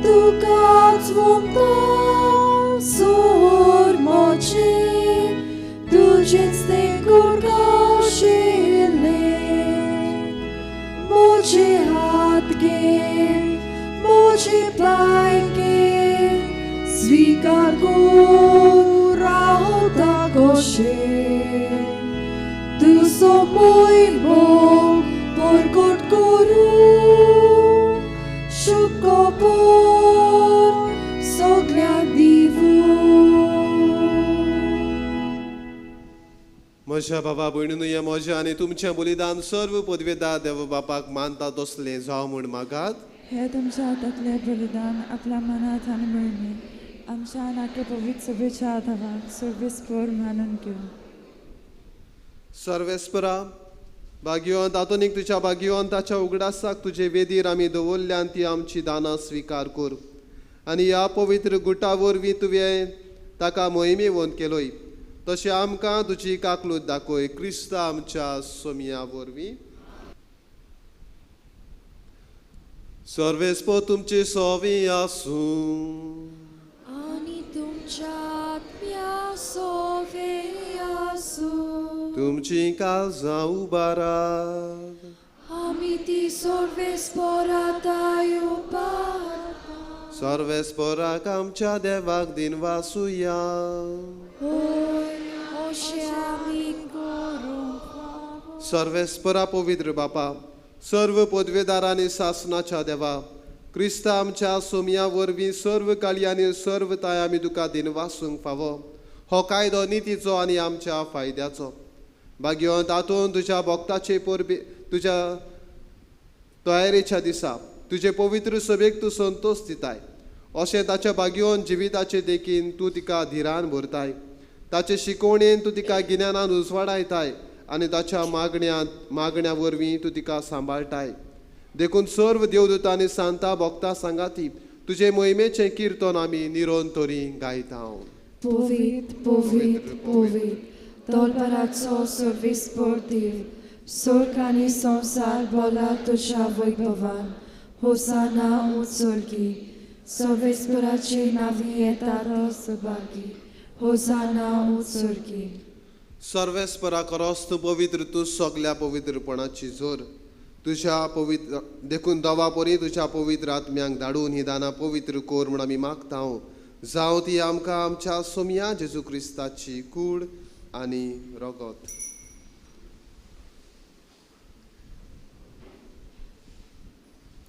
tukas vumta sur mochi tujet te kurkashile mochi hatke mochi plaike स्वीकार रावता कशे तुजो मोयमो परगट करूं शुकोपोर सगळ्यांक दिवूं. म्हज्या बाबा भयणीनू, हें म्हजें आनी तुमचें बलिदान सर्व पदवेदार देव बापाक मानता तसलें जावं म्हूण मागात. हे तुमच्या हातांतलें बलिदान आपल्या मनात आनी भयणी आमच्या नाके पवित्र सभेच्या आधाराक सर्वेस्पर मानून घेवं. सर्वेस्परा भाग्यवंत आधुनीक तुज्या भाग्यवंताच्या उगडासाक तुजे वेदीर आमी दवरल्यान ती आमची दानां स्विकार कर आनी ह्या पवित्र गुटा वरवीं तुवें ताका मोहिमेवंत केलोय तशें आमकां तुजी काकलूत दाखय क्रिस्ता आमच्या सोमिया वरवीं. सर्वेस्पो तुमचे सोवी आसूं आनी तुमच्या आत्म्या सोवे आसूं. तुमची काळजां उबारात. आमी ती सर्वेस्पराताय उबारता. सर्वेस्पराक आमच्या देवाक दिनवासुया. होय, अशें आमी करूंक फावो. सर्वेस्परा पवित्र बापा, सर्व पदवेदार आनी सासनाच्या देवा, क्रिस्ता आमच्या सोमया वरवीं सर्व काळी आनी सर्व ताय आमी तुका दिनवासूंक फावो. हो कायदो नितीचो आनी आमच्या फायद्याचो. भाग्यवंत तातूंत तुज्या भक्ताचे परबे तुज्या तयारेच्या दिसा तुजे पवित्र सभेक तूं संतोश दिताय. अशें ताच्या भाग्यवंत जिविताचे देखीन तूं तिका धिरान भरताय. ताचे शिकवणेन तूं तिका गिन्यानान उजवाडायताय आनी ताच्या मागण्या वरवीं तूं तिका सांबाळटाय. देखून सर्व देवदूतां आनी सांता भक्ता सांगाती तुजे मोहिमेचें किर्तन आमी निरंतरी गायता. पवित्र पवित्र पवित्र तोलपराचो सर्वेस्पर देव, स्वर्ग आनी संवसार बोला तुज्या वैभवान. होसाना उंच स्वर्गी. सर्वेस्पराचे नांवी येता तो सभागी. होसाना उंच स्वर्गी. सर्वेस्परा खरोच तूं पवित्र, तूं सगल्या पवित्रपणाची जोर. तुज्या पवित्र देखून दवा परी तुज्या पवित्र आत्म्यांक धाडून ही दानां पवित्र कर म्हूण आमी मागता. जावं ती आमकां आमच्या सोमया जेजू क्रिस्ताची कूड आनी रगत.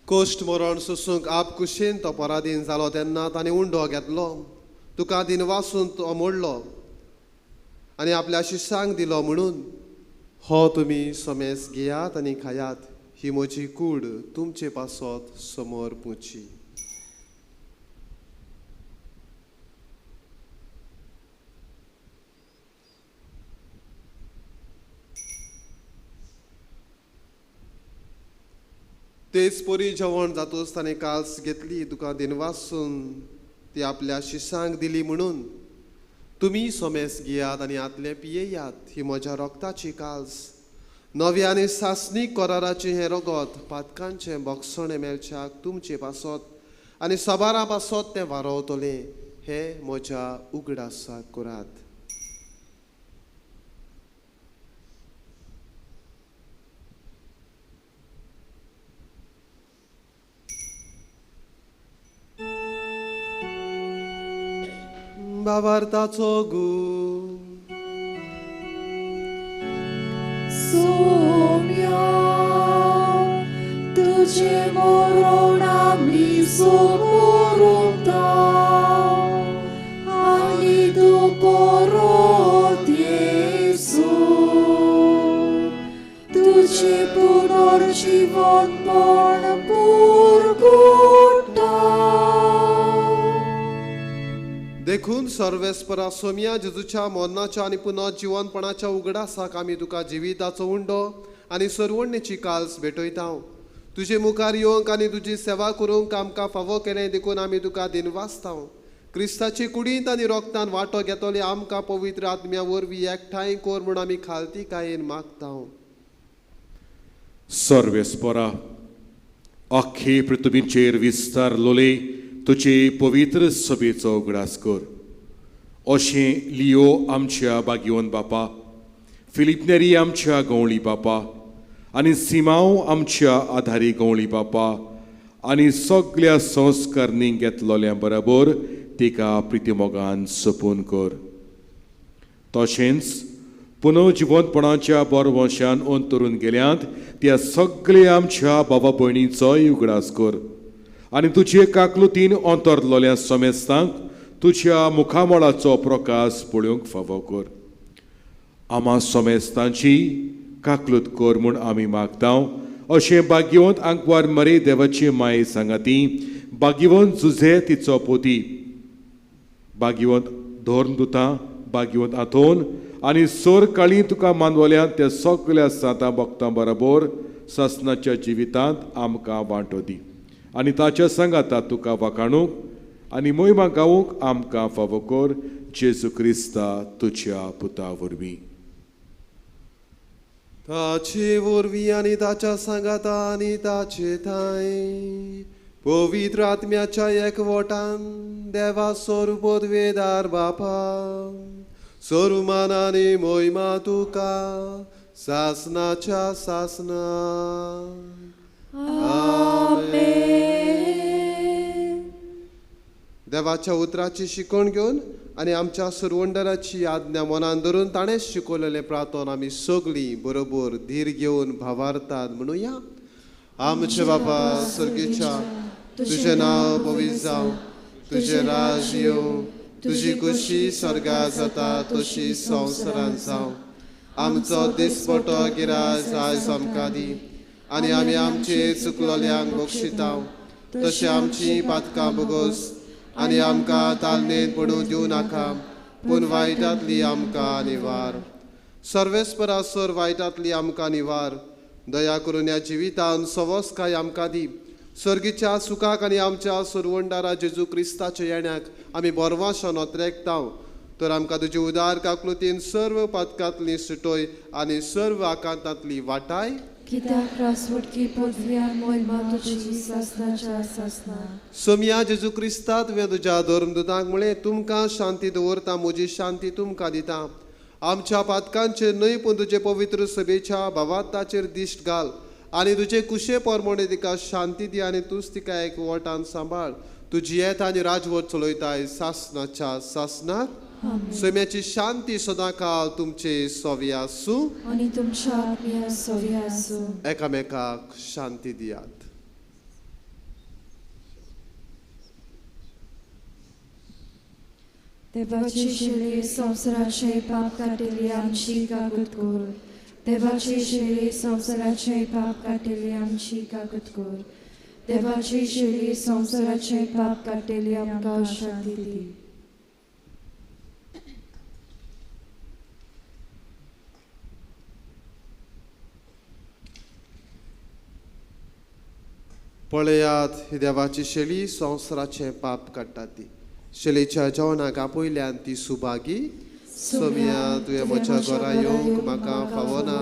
कोश्ट मरण सोसूंक आप कुशेन तो पराधीन जालो तेन्ना ताणें उंडो घेतलो, तुका दिनवासून तो मोडलो आनी आपल्या शिसांक दिलो म्हणून, हो तुमी समेस घेयात आनी खायात, ही म्हजी कूड तुमचे पासत समोर पुची. तेच परी जेवण जातूच ताणें काल्स घेतली, तुका दिनवासून ती आपल्या शिसांक दिली म्हणून, तुमी सोमेस घेयात आनी आतलें पियेयात, ही म्हज्या रगताची काल्स, नव्या आनी सासणीक कराराचें हें रगत पातकांचें बोगसणें मेळच्याक तुमचे पासत आनी सबारा पासत तें वारोवतलें, हें म्हज्या उगडासाक करात. भावार्थाचो गूण. सोम्या तुझे मरण आमी समोरता आनी तूं परत येसो तुझे पुनर्जीवनपण पुरगुटा. देखून सर्वेस्परा सोमया जेजूच्या मरणाच्या आनी पुनर्जिवनपणाच्या उगडासाक आमी तुका जिविताचो उंडो आनी सरवणेची काल्स भेटयता. तुजे मुखार येवंक आनी तुजी सेवा करूंक आमकां फावो केलें देखून आमी तुका दिनवासता. क्रिस्ताचे कुडींत आनी रोगतान वांटो घेतले आमकां पवित्र आत्म्या वरवीं एकठांय कर म्हूण आमी खालतीकायेन मागता. सर्वेस्परा आख्खे पृथ्वीचेर विस्तारलोले तुजे पवित्र सभेचो उगडास कर. अशें लियो आमच्या बागियोन बापा, फिलिपनेरी आमच्या गवळी बापा आनी सिमांव आमच्या आधारी गवळी बापा आनी सगल्या संस्करणी घेतलोल्या बरोबर तिका प्रितीमोगान सोपून कर. तशेंच पुनर्जिवंतपणाच्या बरवंशान अंतरून गेल्यांत त्या सगल्या आमच्या बाबा भयणीचोय उगडास कर आनी तुजे काकलुतीन अंतरलोल्या समेस्तांक तुज्या मुखामळाचो प्रकाश पळोवंक फावो कर. आमा समेस्तांची काकलूत कर म्हूण आमी मागता. अशें भाग्यवंत आंकवार मरे देवाची माये सांगाती भाग्यवंत जुझे तिचो पोती, भाग्यवंत धर्मदुतां, भाग्यवंत आंतोन आनी सोर काळी तुका मानवल्या त्या सगल्या सांतां भक्तां बरोबर सासनाच्या जिवितांत आमकां वांटो दी आनी ताच्या सांगाता तुका वाखाणूंक आनी मोहिमा गावूंक आमकां फावो कर. जेजू क्रिस्ता तुज्या पुता वरवीं. ताचे वरवीं आनी ताच्या सांगाता आनी ताचे ठांय पवित्र आत्म्याच्या एकवटान देवा सोरपदवेदार बापा सर्वमान आनी मोहिमा तुका सासनाच्या सासना. आमेन. देवाच्या उतराची शिकवण घेवन आनी आमच्या सुरवंडराची आज्ञा मनान धरून ताणें शिकवलेलें प्रार्थन आमी सगळीं बरोबर धीर घेवन भावार्थान म्हणुया. आमचे बापा स्वर्गीच्या, तुजें नांव पवित्र जावं, तुजें राज येवं, तुजी खुशी स्वर्गार जाता तशी संवसारांत जावं. आमचो दिसपटो गिराज आयज आमकां दी आनी आमी आमचे चुकलोल्यांक बक्षिता तशें आमची पातकां बोगोस आनी आमकां तालनेन पडूं दिवं नाका, पूण वायटांतली आमकां निवार. सर्वेस्परा सर वायटांतली आमकां निवार. दया करून ह्या जिवितान सवस्काय आमकां दी. सर्गीच्या सुखाक आनी आमच्या सुरवंडारा जेजू क्रिस्ताच्या येण्याक आमी बोरवाशान ओत्रेकता. तर आमकां तुजी उदार काकलुतीन सर्व पातकांतली सुटोय आनी सर्व आकांतांतली वाटाय. कित्याक रासवटकी पदव्यान मोहिमा तुजी सासनाच्या सासना. सोमया जेजू क्रिस्ता, तुवें तुज्या धर्मदूतांक म्हळें, तुमकां शांती दवरता, म्हजी शांती तुमकां दिता. आमच्या पातकांचेर न्हय पूण तुजे पवित्र सभेच्या भावार्थाचेर दिश्ट घाल आनी तुजे कुशे प्रमाणे तिका शांती दी आनी तूंच तिका एक वटान सांबाळ. तुजी येता आनी राजवट चलयताय सासनाच्या सासनाक. सैम्याची शांती सदांकाळ तुमचे सोवी आसूं आनी तुमच्या आत्म्या सोवी आसूं. एकामेकाक शांती दियात. देवाची शेळी संवसाराचे पाप काडटली आमची काकूत कर. देवाची शेळी संवसाराचे पाप काडटली आमची काकूत कर. देवाची शेळी संवसाराचे पाप काडटली आमकां शांती दी. पळयात, ही देवाची शेळी संवसाराचें पाप काडटा ती. शेळीच्या जेवणाक आपयल्यान ती सुभागी. सोमया, तुवें म्हज्या घरा येवंक म्हाका फावना,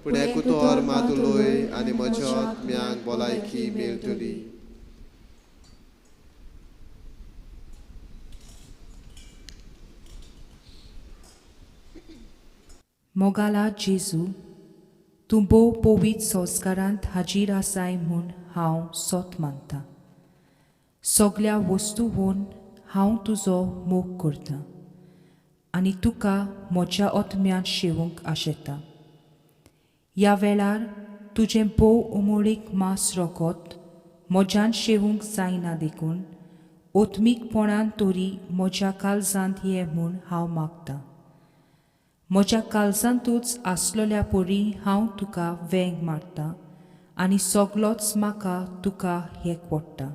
पूण एक उतर मात उलय आनी म्हज्या आत्म्याक भलायकी मेळटली. मोगाला जेजू, तूं भोव पवित्र संस्कारांत हाजीर आसाय म्हूण हांव सोत मानता. सगल्या वस्तूवन हांव तुजो मोग करतां आनी तुका म्हज्या आत्म्यांत शेवूंक आशेता. ह्या वेळार तुजें भोव उमळीक मांस रोखत म्हज्यान शेवूंक जायना देखून ओत्मीकपणान तरी म्हज्या काळजांत ये म्हूण हांव मागतां. म्हज्या काळजांतूच आसलोल्या परी हांव तुका वेंग मारतां आनी सगलोच म्हाका तुका एक पडटा.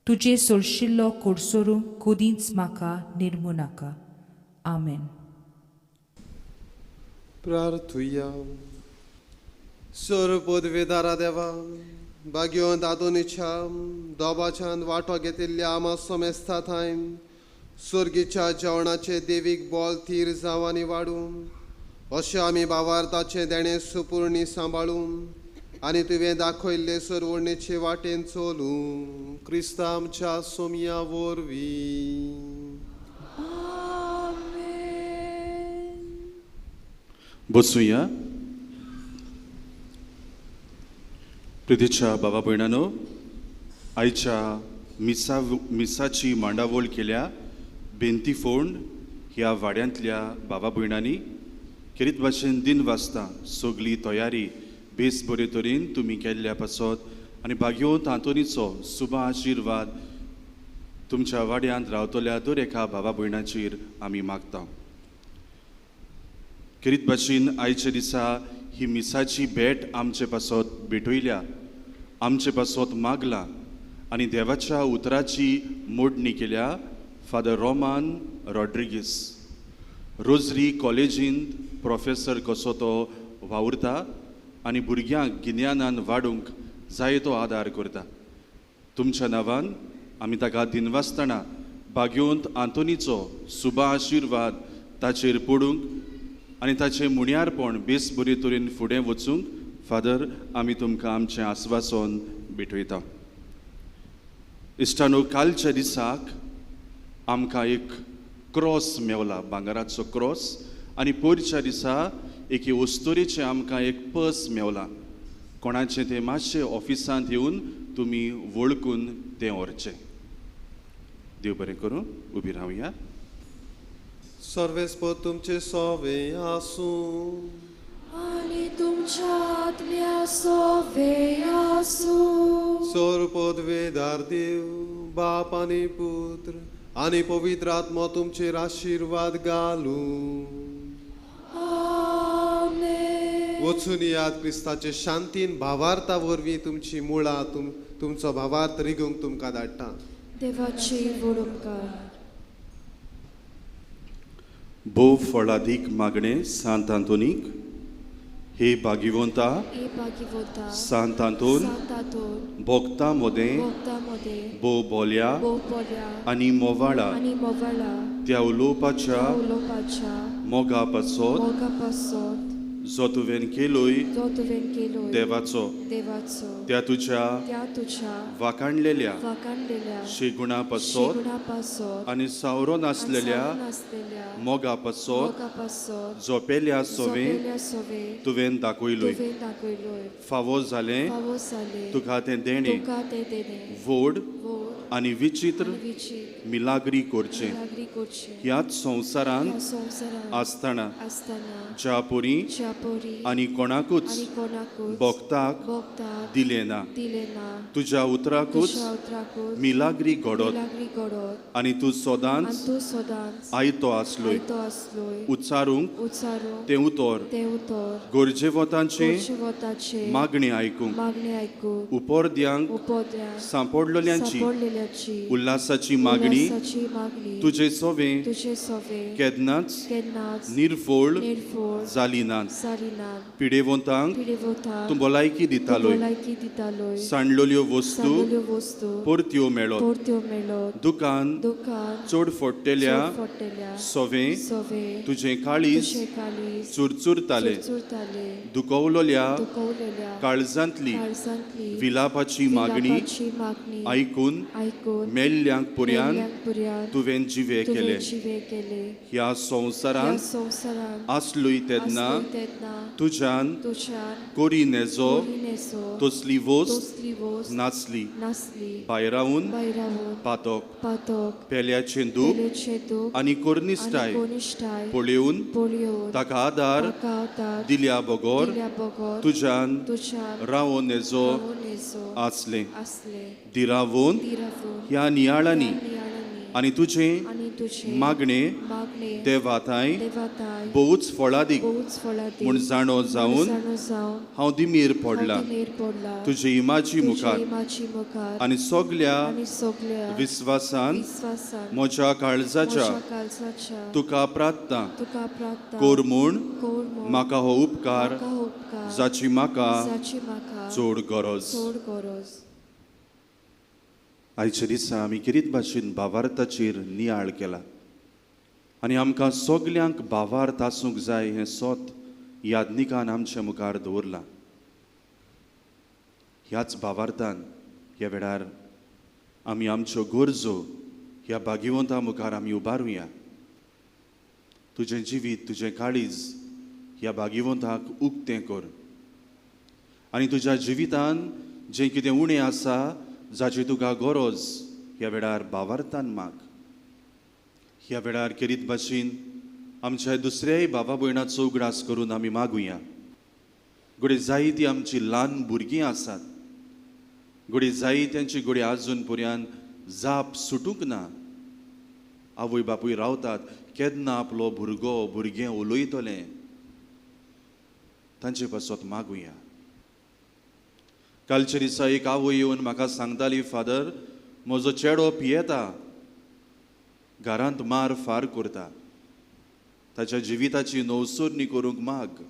तुजें सोरशिल्लो कोडसोरूंक कदींच म्हाका निर्मू नाका. आमेन. प्रार्थुया. सर पदवेदारा देवा, भाग्यवंत आदोनीच्या दोबाच्यान वांटो घेतिल्ल्या आमा समेस्ता थांय स्वर्गीच्या जेवणाचे देवीक बोल थीर जावं आनी वाडूं अशें आमी भावार्थाचें देणें सुपुर्णी सांबाळूं आनी तुवें दाखयल्ले सरवणेचे वाटेन चलूं. क्रिस्ता आमच्या सोमया वरवीं. बसुया. प्रितीच्या बाबा भयणानो, आयच्या मिसाची मांडावळ केल्या बेंती फोंड ह्या वाड्यांतल्या बाबा भयणांनी. खेरीत भाशेन दिन वाजता सगली तयारी बेस बरे तरेन तुमी केल्ल्या पासत आनी भाग्यवंत आंतोनीचो सुबा आशिर्वाद तुमच्या वाड्यांत रावतल्या दर एका भावा भयणाचेर आमी मागता. खेरीत भाशेन आयच्या दिसा ही मिसाची भेट आमचे पासत भेटयल्या, आमचे पासत मागला आनी देवाच्या उतराची मोडणी केल्या फादर रोमान रॉड्रिगीस. रोजरी कॉलेजींत प्रोफेसर कसो तो वावुरता आनी भुरग्यांक गिन्यानान वाडूंक जाय तो आदार करता. तुमच्या नांवान आमी ताका दिनवासतना भाग्यवंत आंतोनीचो सुबा आशिर्वाद ताचेर पडूंक आनी ताचें मुण्यारपण बेस बरे तरेन फुडें वचूंक फादर आमी तुमकां आमचें आस्वासन भेटयता. इश्टानो, कालच्या दिसाक आमकां एक क्रॉस मेवला, भांगराचो क्रॉस, आनी पयरच्या दिसा एके वस्तुरेचें आमकां एक पर्स मेवला. कोणाचें तें मातशें ऑफिसांत येवन तुमी वळखून तें व्हरचें. देव बरें करूं. उबी रावया. सर्वेस्पर तुमचे सोवे आसूं आनी तुमच्या आत्म्या सोवे आसूं. सोर पदवेदार देव बाप आनी पुत्र आनी पवित्र आत्मो तुमचेर आशिर्वाद घालूं. आमेन. वचून याद क्रिस्ताचे शांतीन भावार्था वरवीं तुमची मुळां तुमचो भावार्थ रिगूंक तुमकां धाडटा. देवाचे व्हड उपकार. भोव फळादीक मागणें सांत आंतोनीक. हे भाग्यवंता सांत आंतोन, भोक्ता मोदें भोव बोल्या आनी मोवाळा त्या उलोवपाच्या मोगा पासत जो तुवें केलोय देवाचो त्या तुज्या वाखाणलेल्या शेगुणा पासत आनी सावरो नासलेल्या मोगा पासत जोपेल्या सोवे तुवें दाखयलोय. फावो जालें तुका तें देणें व्हड आनी विचित्र मिलाग्री करचें ह्याच संवसारांत आसतना ज्या परी आनी कोणाकूच भक्ताक दिलें ना, तुज्या उतराकूच मिलाग्री घडत आनी तूं सदांच आयतो आसलोय. उच्चारूंक तें उतर गरजेवतांचें मागणें आयकूंक उपरद्यांक सांपडलेल्यांची उल्हासाची मागणी तुजे सोवे केन्नाच निर्फोळ जाली ना. पिडेवंतांक तूं भलायकी दितालोय, सांडलेल्यो वस्तू परत्यो मेळत, दुकान चड फोडटेल्या सोवे तुजें काळीज चुरचुरताले, दुखवलेल्या काळजांतली विलापाची मागणी आयकून मेल्ल्यांक पुर्यान तुवें जिवे केले. ह्या संवसारांत आसलोय तेन्ना तुज्यान कोरी नेजो तसली वस्त नासली. भायरावन पातक पेल्याचें दूख आनी कोर्निश्टाय पळोवन ताका आदार दिल्या बगर तुज्यान रावोन नेजो आसलें. दिरावोन ह्या नियाळांनी आनी तुजें मागणें देवाताय भोवच फळादीक म्हूण जाणो जावन हांव दिमीर पडला तुजे इमाजी मुखार आनी सगल्या विस्वासान म्हज्या काळजाच्या तुका प्रार्थना कर म्हूण म्हाका हो उपकार जाची म्हाका चड गरज. आयच्या दिसा आमी किरीत भाशेन भावार्थाचेर नियाळ केला आनी आमकां सगल्यांक भावार्थ आसूंक जाय हें सत याज्ञिकान आमच्या मुखार दवरलां. ह्याच भावार्थान ह्या वेळार आमी आमच्यो गरजो ह्या भाग्यवंता मुखार आमी उबारुया. तुजें जिवीत तुजें काळीज ह्या भाग्यवंताक उक्तें कर आनी तुज्या जिवितान जें कितें उणें आसा जाची तुका गरज ह्या वेळार भावार्थान माग. ह्या वेळार केरीत भाशेन आमच्या दुसऱ्याय भावा भयणाचो उगडास करून आमी मागुया. घडये जायतीं आमची ल्हान भुरगीं आसात, घडये जायत्यांची घडये आजून पर्यंत जाप सुटूंक ना. आवय बापूय रावतात केन्ना आपलो भुरगो भुरगें उलयतलें, तांचे पासत मागुया. कालच्या दिसा एक आवय येवन म्हाका सांगताली, फादर म्हजो चेडो पियेता, घरांत मार फार करता, ताच्या जिविताची नवसरणी करूंक माग.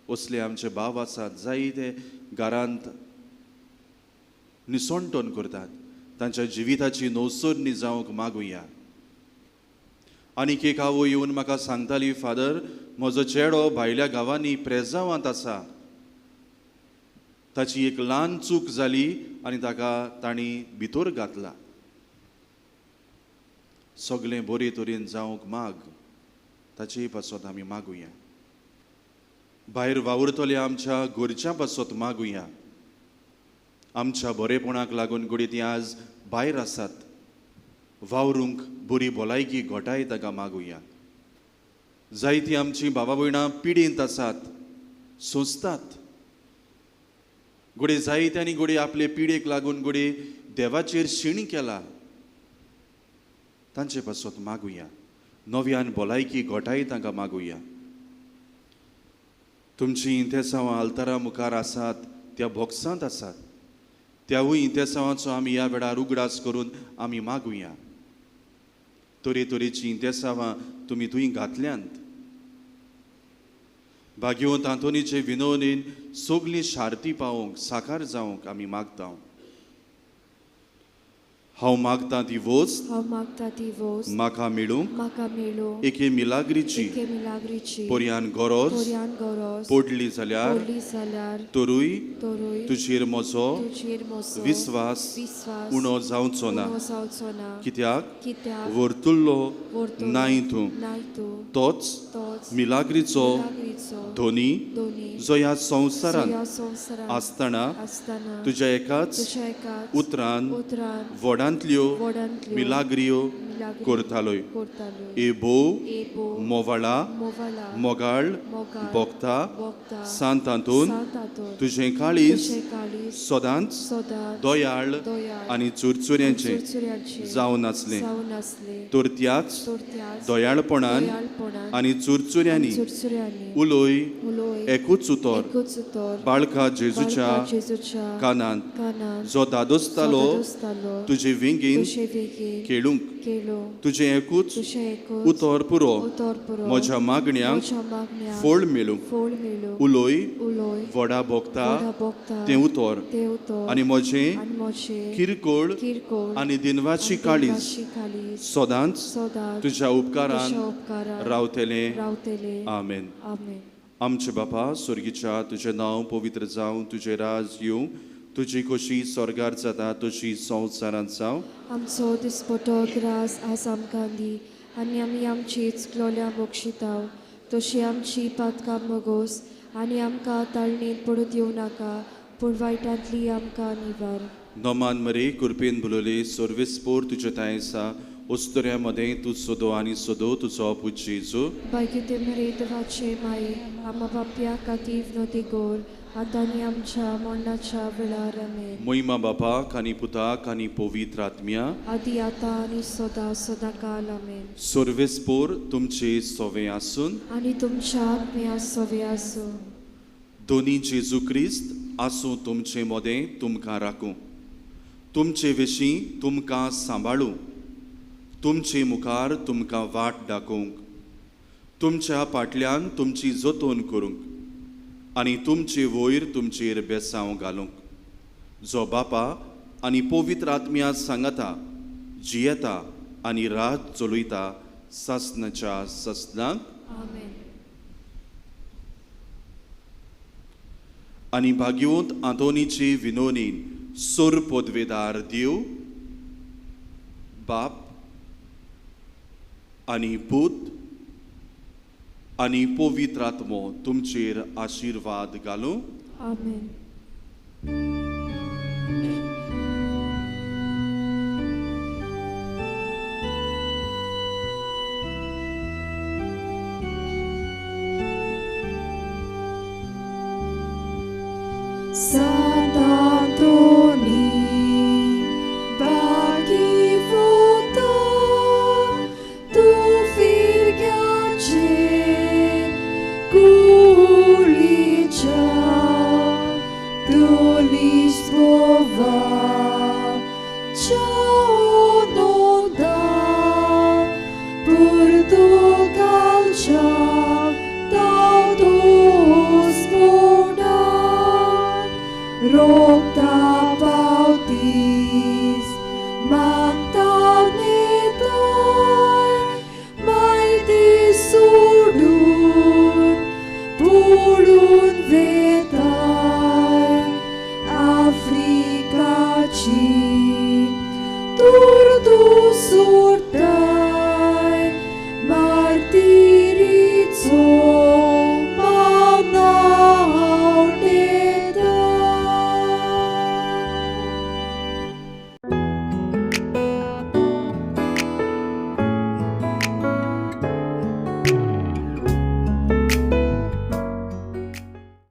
असले आमचे भाव आसात जायते घरांत निसणटण करतात, तांच्या जिविताची नवसरणी जावंक मागुया. आनीक एक आवय येवन म्हाका सांगताली, फादर म्हजो चेडो भायल्या गांवांनी प्रेजावांत आसा, ताची एक ल्हान चूक जाली आनी ताका तांणी भितर घातला. सगळें बरे तरेन जावंक माग, ताचे पासत आमी मागुया. भायर वावुरतले आमच्या घरच्यां पासत मागुया. आमच्या बरेपणाक लागून घडये तीं आज भायर आसात, वावरूंक बरी भलायकी घोटाय ताका मागुया. जायतीं आमचीं बाबा भयणां पिडेंत आसात, सोंसतात घडये जायत्यांनी घडये आपले पिडेक लागून घडये देवाचेर शीण केला, तांचे पासत मागुया. नव्यान भलायकी घोटाय तांकां मागुया. तुमचीं इंतेसांवां आल्तारा मुखार आसात, त्या बोक्सांत आसात, त्यावूय इंतेसांवाचो आमी ह्या वेळार उगडास करून आमी मागुया. तरेतरेचीं इंतेसांवां तुमी थंय घातल्यांत. भाग्यवंत आंतोनीचे विनवणीन सगळीं शार्ती पावोवंक, साकार जावंक आमी मागता. हांव मागता ती वस्त, हांव मागता ती वस्त म्हाका मेळूंक, म्हाका मेळूंक एके मिलाग्रीची, एके मिलाग्रीची पर्यान गरज, पर्यान गरज पडली जाल्यार, पडली जाल्यार तरूय, तरूय तुजेर म्हजो, तुजेर म्हजो विस्वास, विस्वास उणो जावचो ना. उणो जावचो ना. कित्याक, कित्याक वर्तुल्लो वर्तुल्लो नाय तूं, नाय तूं, तोच तोच मिलाग्रीचो मिलाग्रीचो धनी, धनी जो ह्या संवसारांत जो ह्या संवसारांत आसतना आसतना तुज्या एकाच तुज्या एकाच उतरान उतरान व्हडांतल्यो व्हडांतल्यो मिलाग्रियो मिलाग्रियो करतालोय. करतालोय. ए भोव ए भोव मोवाळा मोवाळा मोगाळ मोगाळ भोगता भोगता सांत आंतोन सांत आंतोन तुजें काळीज तुजें काळीज सदांच सदांच दयाळ दयाळ आनी चुरचुऱ्यांचें चुरचुऱ्यांचें जावन आसलें. जावन आसलें. तर त्याच तर त्याच दयाळपणान दयाळपणान आनी चुरचुऱ्यांनी चुरचुऱ्यांनी उलोय उलोय एकूच उतर एकूच उतर बाळका जेजूच्या बाळका जेजूच्या कानांत कानांत जो दादोसतालो जो दादोसतालो तुजे वेंगेन तुजे वेंगेन खेळूंक खेळूंक तुजें एकूच तुजें एकूच उतर पुरो उतर पुरो म्हज्या मागण्यांक म्हज्या मागण्यांक फळ मेळूंक फळ मेळूंक उलोय उलोय व्हडा भोगता व्हडा भोगता तें उतर तें उतर आनी म्हजें आनी म्हजें किरकोळ किरकोळ आनी दिनवाशी आनी काळीज दिनवाशी काळीज सदांच सदांच तुज्या उपकारान तुज्या उपकारान रावतलें. रावतलें. आमेन. आमेन. आमचे बापा स्वर्गीच्या तुजें नांव पवित्र जावं, तुजें राज येवं, तुजी खोशी स्वर्गार जाता तशी संवसारांत जावं. आमचो दिसपटो ग्रास आज आमकां दी आनी आमी आमची चुकलोल्या बक्षिताव तशी आमची पातकां मोगोस आनी आमकां ताळणेंत पडूं दिवं नाका पूण वायटांतली आमकां निवार. नमान मरे कृपेन बोलवले सर्वेस्पोर तुजे थांय आसा, ओस्तोऱ्या मदें तूं सोदो आनी सोदो तुजो पूत जेजू. बायकिते मरे देवाचे माये आमा बापया खातीर विनोती गोर आतां आनी आमच्या मरणाच्या वेळार. आमेन. मोहिमा बापाक आनी पुताक आनी पवित्र आत्म्या आदी आतां आनी सदां सदां काल. आमेन. सर्वेस्पोर तुमचे सोवे आसून आनी तुमच्या आत्म्या सोवे आसूं. दोनी जेजू क्रिस्त आसूं तुमचे मदें तुमकां राखूं, तुमचे विशीं तुमकां सांबाळूं, तुमचे मुखार तुमकां वाट दाखोवंक, तुमच्या फाटल्यान तुमची जतन करूंक आनी तुमचे वयर तुमचेर बेसांव घालूंक, जो बापा आनी पवित्र आत्म्या सांगता जियेता आनी रात चलयता सासनाच्या सासनाक. आमेन. आनी भाग्यवंत आंतोनीचे विनोनीन सोर पदवेदार देव बाप आनी पूत आनी पवित्र आत्मो तुमचेर आशिर्वाद घालूं. आमेन. Sa